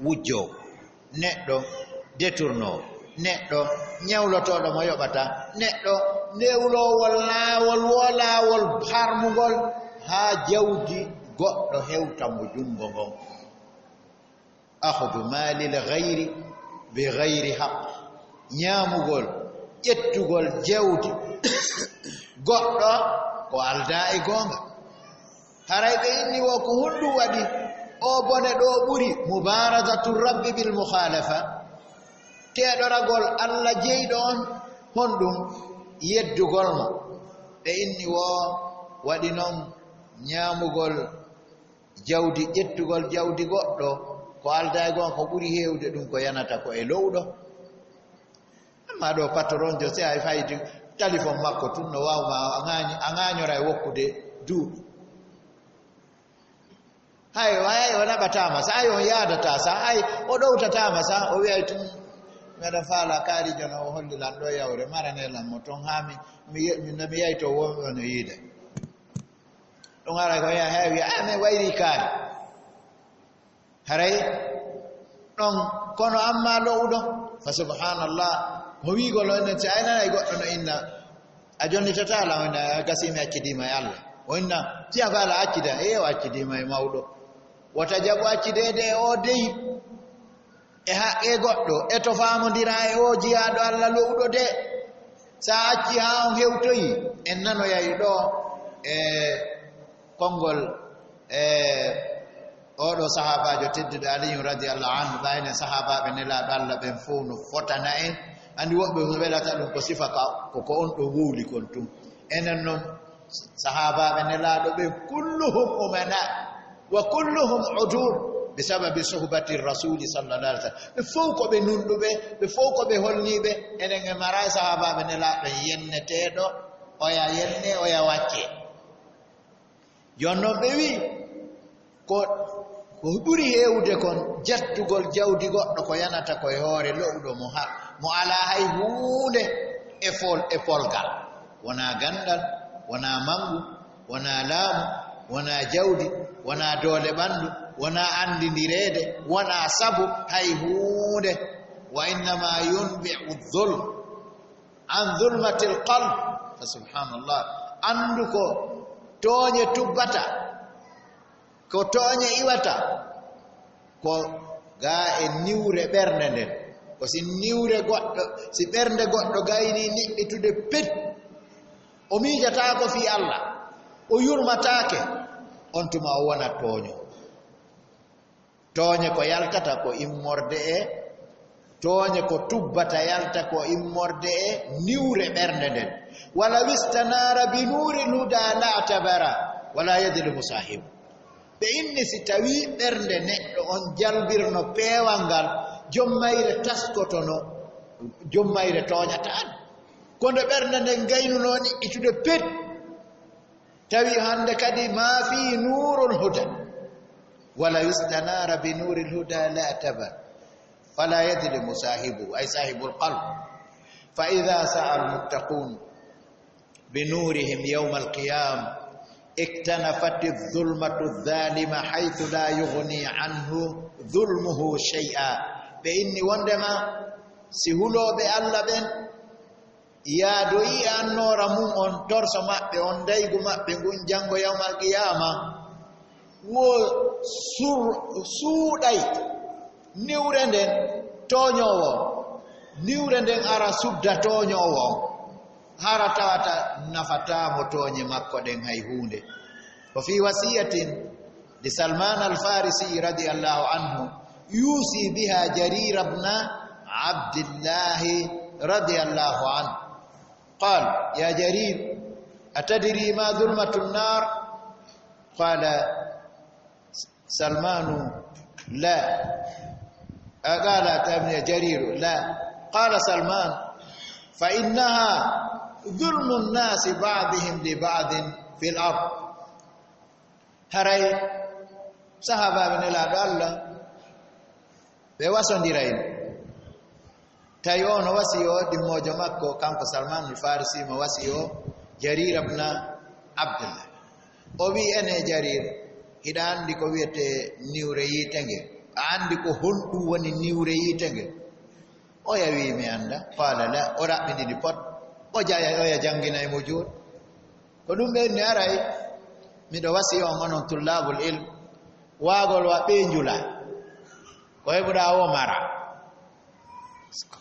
wujjoowo, neɗɗo deturnoowo, neɗɗo ñawlotooɗo mo yoɓata, neɗɗo newloowo laawol, wo laawol harmugol, haa jawdi goɗɗo hewta mo junngo ngon. Akhdhu malil ghayri bi ghayri haqq. Ñaamugol, ƴettugol jawdi goɗɗo ko aldaa e goonga. Haray ɓe inni wo ko honɗum waɗi oo bone ɗoo ɓuri? Mubarazatu rabbi bil mukhalafa. Teeɗoragol Alla jeyɗo on, honɗum? Yeddugol mo. Ɓe inni wo waɗi non ñaamugol jawdi, ƴettugol jawdi goɗɗo, ko aldaa e goonga, ko ɓuri heewde ɗum ko yanata ko e lowɗo. Amma ɗo patron jo, si a fayi telefon makko tun, no waaw ma a ŋaañ-, a ŋaañora e wokkude duuɓi. Hay, hay, o naɓataama sa, hay, on yaadata sa, hay, o ɗowtataama sa, o wi'ay tun, "Meɗen faala kaarijo no o holli lan ɗo yawre, marane lan mo ton haa mi, mi ye-, mi, mi yayto wonɓe no yiide." Ɗum ara ko wi'a, hay wi'a, "Ah, min wayri kaari." Haray ɗon, kono amma lo'uɗo, fa subhanallah, mo wi'ugol on, si a nanay goɗɗo no inna, "A jonnitata lan," o inna, "A gasi mi accidiima e Alla." O inna, "Tiya faala accida," e o accidiima e mawɗo. Wota jaɓu accideede e o dey. E haqqe goɗɗo, e to faamondira e o jiyaaɗo Alla lo'uɗo de. Sa acci haa on hewtoyi, en nanoyay ɗo e konngol, e oɗo sahaabaajo tedduɗo Aliyun radiyallahu anhu, ɓayne sahaabaaɓe Nelaaɗo Alla ɓen fow no fotana en. Anndi woɓɓe no welata ɗum ko sifa ka, ko, ko on ɗo wowli kon tun. Enen non, Sahaabaaɓe Nelaaɗo ɓe, kulluhum umana wa kulluhum udul bi sababi suhbati rasuli sallallahu alaihi wasallam. Ɓe fof ko ɓe nunɗuɓe, ɓe fof ko ɓe holniiɓe. Enen en maraay sahaabaaɓe Nelaaɗo yenneteeɗo, oya yenne, oya wacce. Jooni noon ɓe wi, ko, ko ɓuri heewde kon jattugol jawdi goɗɗo ko yanata ko e hoore lo'uɗo mo ha, mo alaa hay huunde e fol-, e polgal. Wonaa ganndal, wonaa manngu, wonaa laamu, wonaa jawdi, wonaa doole ɓanndu, wonaa anndindireede, wonaa sabu hay huunde. Wa innama yunbi'u dhulm an zulmatil qalb. Fa subhanallah. Anndu ko tooñe tubbata, ko tooñe iwata, ko gaa e niwre ɓernde nden. Ko si niwre goɗɗo, si ɓernde goɗɗo gaynii niɓɓitude pet, o miijataako fii Allah, o yurmataake, on tuma o wona tooño. Tooñe ko yaltata ko immorde e, tooñe ko tubbata yalta ko immorde e niwre ɓernde nden. Wala wistanara bi nuril huda la tabara, wala yadlimu sahibu. Ɓe inni si tawi ɓernde neɗɗo on jalbirno peewal ngal, jommayre taskotono, jommayre tooñataan. Ko nde ɓernde nden gaynunoo niɓɓitude pet, tawi hannde kadi ma fi nurul huda. Wala yustanara bi nuril huda la taba. Fala yadlimu sahibu, ay sahibul qalb. Fa idha sa'a al muttaqun bi nurihim yawm al qiyam, iktanafat adh dhulmatu adh dhalima haythu la yughni anhu dhulmuhu shay'a. Ɓe inni wondema si hulooɓe Allah ɓen yaadoyi e annoora mum on, torso maɓɓe on, ndaygu maɓɓe ngun, janngo yawmal qiyaama, wo sur-, suuɗay niwre nden tooñoowo, niwre nden ara sudda tooñoowo on, hara tawata nafataa mo tooñe makko ɗen hay huunde. Ko fii wasiyatin لسلمان الفارسي رضي الله عنه يوصي بها جرير بن عبد الله رضي الله عنه. قال: يا جرير، أتدري ما ظلمة النار؟ قال سلمان: لا. قال يا جرير: لا. قال سلمان: فإنها ظلم الناس بعضهم لبعض في الأرض. Haray sahaabaaɓe Nelaaɗo Allah, ɓe wasondirayno. Tawi o no wasiyoo ɗimmoojo makko, kanko Salmanul Farisi, mo wasiyoo Jarir ibn Abdullah. O wi'i, "Ene Jarir, hiɗa anndi ko wiyetee niwre yiite nge? A anndi ko honɗum woni niwre yiite nge?" Oya wi'i, "Mi annda." Qaala la, o raɓɓindini pot. O jaya, oya jannginay mo jooni. Ko ɗum ɓe inni, haray miɗo wasiyoo on onon tullaabul ilm, waagol wa ɓee njula. Ko heɓuɗaa woo mara.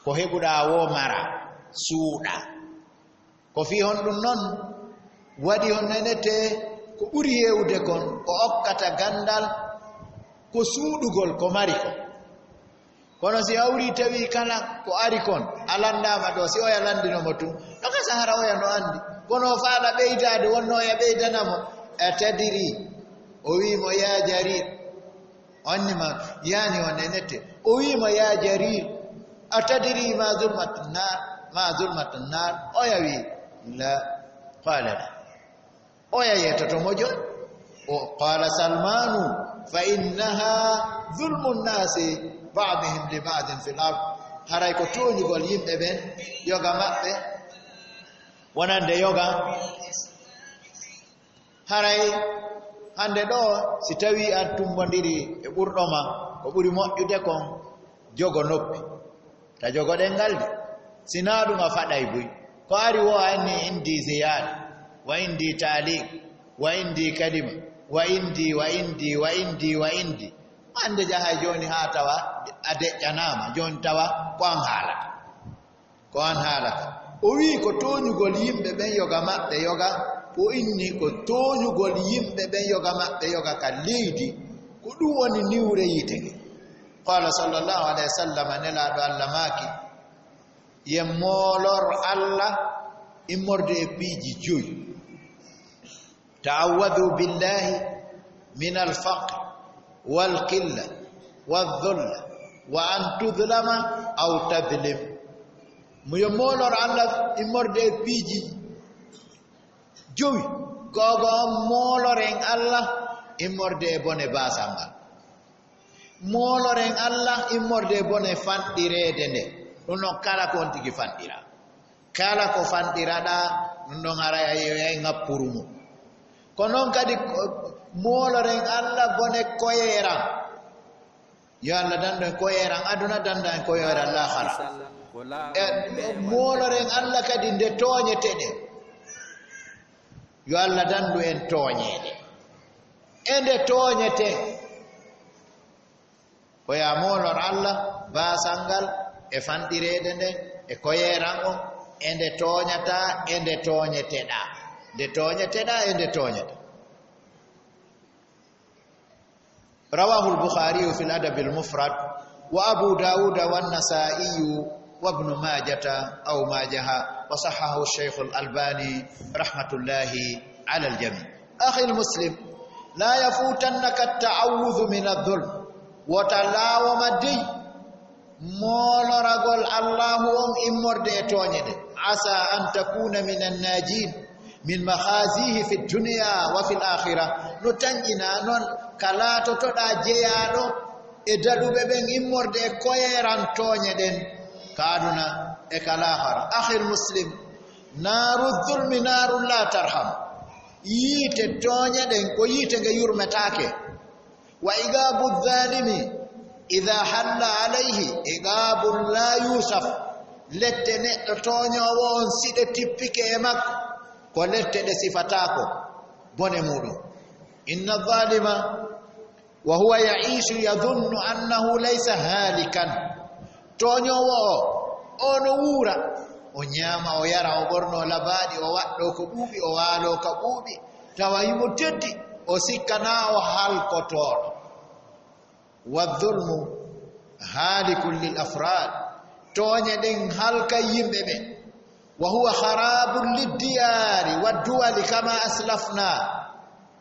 Ko heɓuɗaa woo mara, suuɗa. Ko fii honɗum non waɗi on nenete ko ɓuri heewde kon, ko okkata ganndal, ko suuɗugol ko mari kon. Kono si hawri tawi kala ko ari kon, a lanndaama ɗo, si oya lanndino mo tun, ɗo ka sahara oya no anndi. Kono o faala ɓeydaade, wonno oya ɓeydana mo, a tadiri. O wi'i mo, "Ya Jarir." Onni ma, yani o nenete. O wi'i mo, "Ya Jarir, a tadiri ma zulmatun nar, ma zulmatun nar?" Oya wi'i, "La." Qala la. Oya yeetoto mo jooni. O qala Salmanu, "Fa innaha zulmun nasi ba'dihim li ba'din fil ard." Haray ko tooñugol yimɓe ɓen, yoga maɓɓe, wonande yoga. Haray hannde ɗo, si tawii a tumbondiri e ɓurɗo ma, ko ɓuri moƴƴude kon, jogo noppi. Ta jogo ɗenngal de. Si naa ɗum a faɗay buy. Ko ari wo a inni indi ziyaada, wa indi taaliq, wa indi kalima, wa indi, wa indi, wa indi, wa indi. Hannde jahay jooni haa tawa a deƴƴanaama, jooni tawa ko an haalata. Ko an haalata. O wi'i ko tooñugol yimɓe ɓen yoga maɓɓe yoga, o inni ko tooñugol yimɓe ɓen yoga maɓɓe yoga ka leydi, ko ɗum woni niwre yiite nge. Qala sallallahu alayhi wa sallam, Nelaaɗo Allah maaki, yen moolor Allah immorde e piiji joyi. Ta'awwadu billahi min alfaqr walqilla wadhulla wa an tudhlama aw tadhlim. Mo yo moolor Allah immorde e piiji jowi. Googo on mooloren Allah immorde e bone baasal ngal. Mooloren Allah immorde e bone fanɗireede nde. Ɗum noon kala ko on tigi fanɗira. Kala ko fanɗiraɗaa, ɗum ɗon haray a yeeyay ŋappuru mum. Ko noon kadi ko, mooloren Allah bone koyeeran. Yo Allah dandu en koyeeran aduna, danda en koyeeran laakhara. E mooloren Allah kadi nde tooñeteɗen. Yo Allah dandu en tooñeede. E nde tooñeten. Ko yaa moolor Allah baasal ngal e fanɗireede nde e koyeeran on e nde tooñataa e nde tooñeteɗaa. Nde tooñeteɗaa e nde tooñetaa. رواه البخاري في الأدب المفرد، وأبو داود والنسائي وابن ماجة أو ماجه، وصححه الشيخ الألباني رحمة الله على الجميع. أخي المسلم، لا يفوتنك التعوذ من الظلم. Wota laawo ma dey mooloragol Allaahu on immorde e tooñe ɗen. عسى أن تكون من الناجين من مخازيه في الدنيا وفي الآخرة. No tanƴinaa noon ka laatotoɗaa jeyaaɗo e daɗuɓe ɓen immorde e koyeeran tooñe ɗen ka aduna e ka laakhara. أخي المسلم، نار الظلم نار لا ترحم. Yiite tooñe ɗen ko yiite nge yurmetaake. وعقاب الظالم إذا حل عليه عقاب لا يوصف. Lette neɗɗo tooñoowo on si ɗe tippike e makko, ko lette ɗe sifataako, bone muuɗum. إن الظالم وهو يعيش يظن أنه ليس هالكا. Tooñoowo o, o no wuura, o ñaama, o yara, o ɓornoo labaaɗi, o waɗɗoo ko ɓuuɓi, o waaloo ka ɓuuɓi, tawa himo teddi, o sikkanaa o halkotooɗo. والظلم هالك للأفراد. Tooñe ɗen halkay yimɓe ɓen. وهو خراب للديار والدول كما أسلفنا.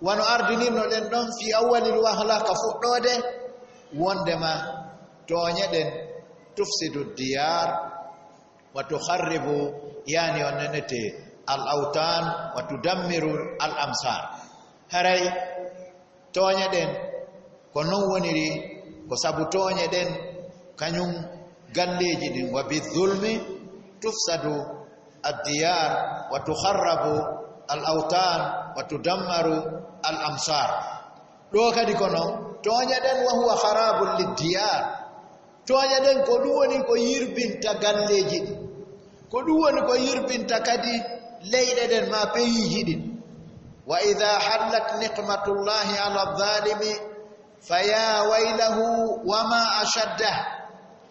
Wano ardinirno ɗen ɗon في أول الوهلة ka fuɗɗoode, wondema tooñe ɗen تفسد الديار وتخرب, yani on nenete, الأوطان وتدمر الأمصار. Haray tooñe ɗen ko non woniri, ko sabu tooñe ɗen, kañum galleeji ɗin, وبالظلم تفسد الديار وتخرب الأوطان وتدمر الأمصار. Ɗoo kadi ko non, tooñe ɗen وهو خراب للديار. Tooñe ɗen ko ɗum woni ko yirbinta galleeji ɗin. Ko ɗum woni ko yirbinta kadi leyɗe ɗen maa peyiiji ɗin. وإذا حلت نقمة الله على الظالم فيا ويله وما أشده.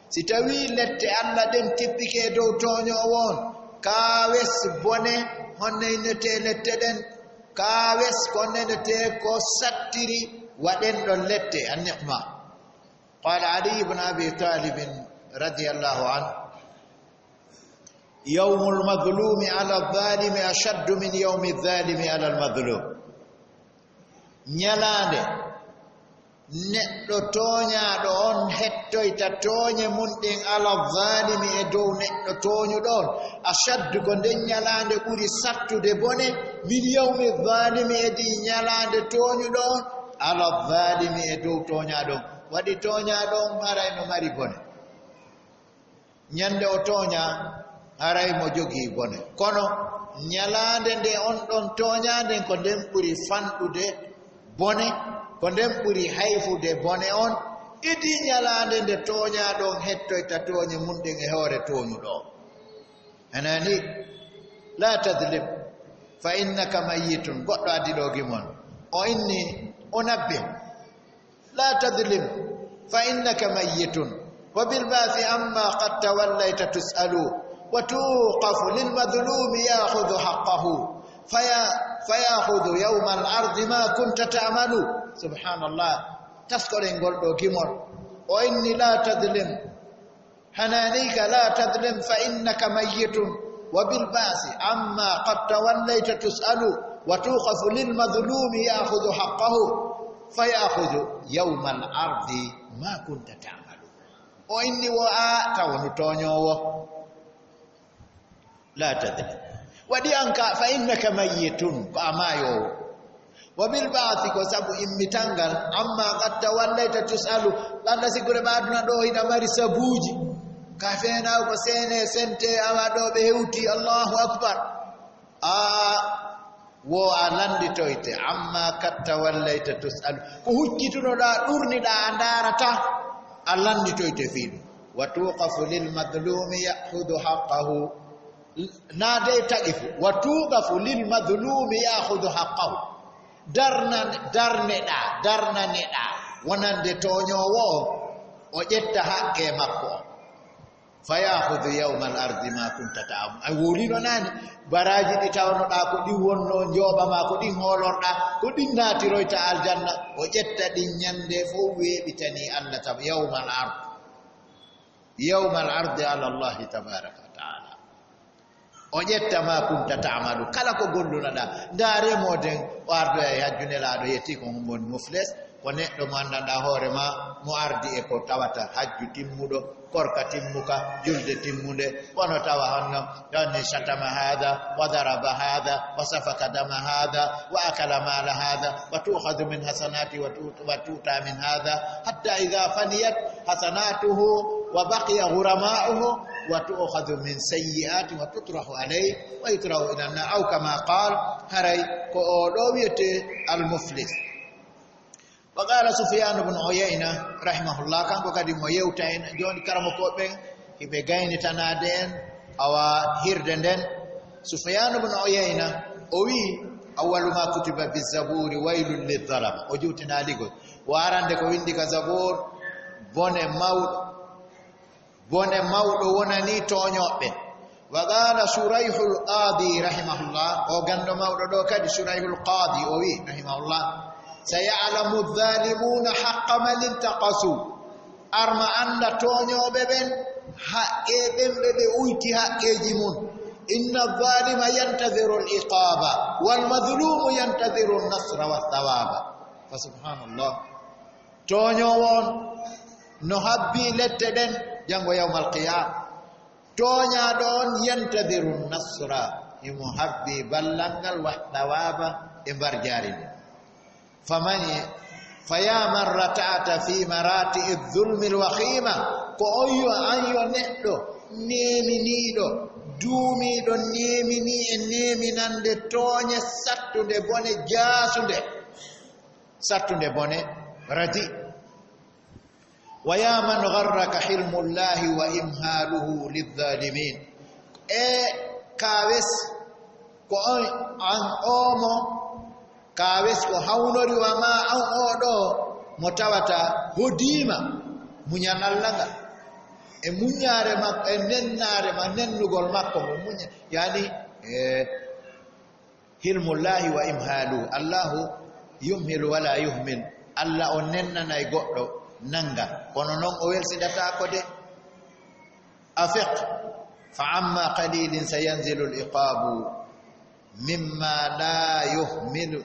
Si tawii lette Alla ɗen tippike e dow tooñoowo on, kaa wes bone honno innetee lette ɗen, kaa wes ko nenetee ko sattiri wa ɗen ɗon lette, an-niqma. قال علي بن أبي طالب رضي الله عنه: يوم المظلوم على الظالم أشد من يوم الظالم على المظلوم. Ñalaande neɗɗo tooñaaɗo on hettoyta tooñe mun ɗen, على الظالم, e dow neɗɗo tooñuɗo on, أشد, ko nden ñalaande ɓuri sattude bone, من يوم الظالم, e ɗi ñalaande tooñuɗo on, على الظالم, e dow tooñaaɗo on. Waɗi tooñaaɗo on haray no mari bone. Ñande o tooñaa, haray mo jogii bone. Kono ñalaande nde on ɗon tooñaa nden, ko nden ɓuri fanɗude bone, ko nden ɓuri hayfude bone on, idii ñalaande nde tooñaaɗo on hettoyta tooñe mun ɗen e hoore tooñuɗo on. Anani, لا تظلم فإنك ميت. Goɗɗo addi ɗoo gimol. O inni, o nabbe. لا تظلم فإنك ميت وبالبعث عما قد توليت تسأل وتوقف للمظلوم يأخذ حقه فيا-، فيأخذ يوم العرض ما كنت تأمل. سبحان الله. Taskoɗen ngol ɗoo gimol. O inni, لا تظلم. Hananiyka, لا تظلم فإنك ميت وبالبعث عما قد توليت تسأل. وتوقف للمظلوم يأخذ حقه فيأخذ يوم العرض ما كنت تعمل. O inni wo a tawa no tooñoowo. La tadlim. Waɗi an ka, fa innaka mayyitun, ko a maayoowo. Wa bil ba'thi, ko sabu immital ngal, amma qad tawallayta tus'alu, landa siggude ɓa aduna ɗo hiɗa mari sabuuji. Ka feenaw ko seene sente awa ɗo ɓe hewti, Allahu Akbar. A wo a lannditoyte, amma qad tawallayta tus'alu. Ko huccitunoɗa, ɗurniɗa, a ndaarata, a lannditoyte fii ɗum. Wa tuqafu lil madlumi ya'khudhu haqqahu. Na dey taqifu. Wa tuqafu lil madlumi ya'khudhu haqqahu. Darna-, darneɗa, darnaneɗa. Wonande tooñoowo o, o ƴetta haqqe makko o. Fa ya'khudhu yawmal ardi ma kunta ta'am. A wowlino naane. Baraaji ɗi tawnoɗa ko ɗin wonno njooɓa ma, ko ɗin hoolorɗa, ko ɗin naatiroyta aljanna. O ƴetta ɗin ñande fof weeɓitani Allah tab-, yawmal ard. Yawmal ardi ala Allahi tabaraka wa ta'ala. O ƴetta ma kunta ta'malu. Kala ko gollunoɗa. Ndaare moden o ardoya e hajju, Nelaaɗo yetti ko hum woni muflis. Ko neɗɗo mo anndanɗaa hoore ma, mo ardi e ko tawata hajju timmuɗo, korka timmuka, julde timmunde, kono tawa honno, ɗon ni shatama haada, wa daraba haada, wa safaka dama haada, wa akala maala haada, wa tu'khadhu min hasanati, wa tu-, wa tu'ta min haada, hatta idha faniyat hasanatuhu, wa baqiya ghurama'uhu, wa tu'khadhu min sayyi'ati, wa tutrahu alayhi, wa yutrahu ila an-nar, aw kama qal, haray ko o ɗo wiyete al-muflis. Wa qala Sufyan ibn Uyayna, rahimahullah, kanko kadi mo yewta en, jooni karamokooɓe ɓen, hiɓe gaynitanaade en, awa hirde nden. Sufyan ibn Uyayna, o wi'i, "Awwalu ma kutiba fi zaburi waylun lidh-dhalama." O juutina ligol. O arande ko windi ka Zabur, bone mawɗo. Bone mawɗo wonanii tooñooɓe. Wa qaala Shurayhul Qaadi rahimahullah, o ganndo mawɗo ɗo kadi, Shurayhul Qaadi, o wi'i, rahimahullah, "Saya'lamu adh-dhaalimuna haqqa man intaqasu." Arma annda tooñooɓe ɓen, haqqe ɓen ɓe ɓe uyti haqqeeji mun. "Inna adh-dhaalima yantadhiru al-iqaaba, wal-mazluumu yantadhiru an-nasra wath-thawaaba." Fa subhaanallah. Tooñoowo on no habbii lette ɗen janngo yawmal qiyaama. Tooñaaɗo on yantadiru nasra, himo habbii ballal ngal, wa thawaaba, e mbarjaari ndin. Faman, fa yaa man rata'ta fi marati'i zulmi al-wakhima, ko on yo, an yo neɗɗo neeminiiɗo, duumiiɗo neeminii e neeminande tooñe sattunde bone jaasunde. Sattunde bone, radi. Wa ya man gharraka hilmullahi wa imhaluhu lidh-dhalimin. E kawes ko on, an omo, kawes ko hawnori wa ma an oɗo mo tawata hodiima muñal Allah ngal. E muññaare makko, e nennaare ma, nennugol makko mo muña, yani, e Hilmullahi wa imhaluhu. Allahu yumhilu wala yuhmil. Allah on nennanay goɗɗo nanga. Kono non o welsindataako de. Afiq. Fa amma qalilin sayanzilu al-iqabu mimma la yuhmilu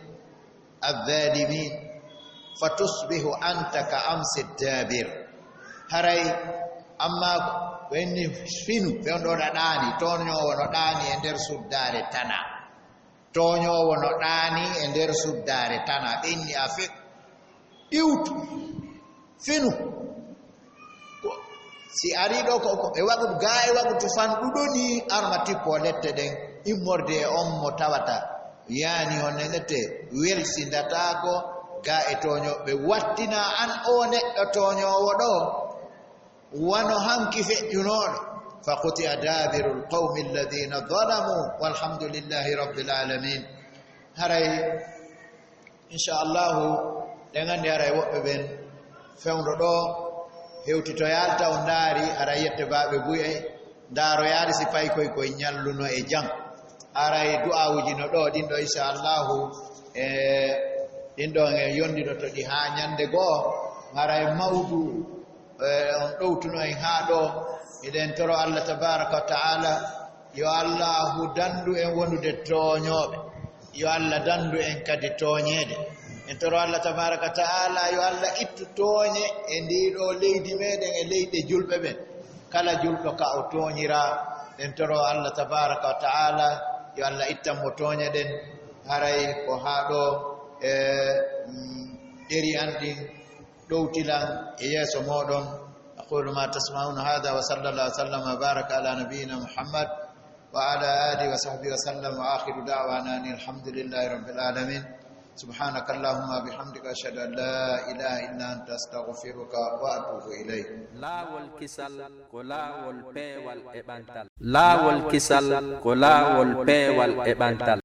adh-dhalimin. Fa tusbihu anta ka amsi ad-dabir. Haray amma ko inni finu, fewndo ɗaani, tooñoowo no ɗaani e nder suddaare tana. Tooñoowo no ɗaani e nder suddaare tana, ɓenni a fe-, iwtu, finu. Ko, si arii ɗo ko, ko e waɗude, gaa e waɗude fanɗuɗo ni, arma tippo lette ɗen, immorde e on mo tawata, yaani on nenete, welsindataako gaa e tooñooɓe. Wattina an o neɗɗo tooñoowo ɗo, wano hanki feƴƴunooɗo. Fa quti'a daabirul qawmi alladhina zalamu walhamdulillahi rabbil alamin. Haray, inchallahu, ɗen anndi haray woɓɓe ɓen fewndo ɗo hewtito yalta, o ndaari, haray yette baaɓe buy ay, ndaaro yaade si pay koy koye ñalluno e jam. Haray du'aawuji no ɗo, ɗin ɗo, inchallahu, e ɗin ɗo en yondinoto ɗi haa ñande goo. Haray mawdu, e, on ɗowtuno en haa ɗo. Miɗen toro Allah tabaraka wa ta'ala, yo Allahu dandu en wonude tooñooɓe. Yo Allah danndu en kadi tooñeede. En toro Allah tabaaraka wa ta'ala, yo Allah ittu tooñe e ndii ɗoo leydi meeɗen, e leyɗe julɓe ɓen. Kala julɗo ka o tooñiraa, en toro Allah tabaaraka wa ta'ala, yo Allah ittan mo tooñe ɗen. Haray ko haa ɗoo e, mm, ɗeri an ɗin ɗowtilan e yeeso mooɗon. أقول ما تسمعون هذا، وصلى الله وسلم وبارك على نبينا محمد وعلى آله وصحبه وسلم، وآخر دعوانا أن الحمد لله رب العالمين. سبحانك اللهم وبحمدك، أشهد أن لا إله إلا أنت، أستغفرك وأتوب إليك. Laawol kisal ko laawol peewal e ɓantal. Laawol kisal ko laawol peewal e ɓantal.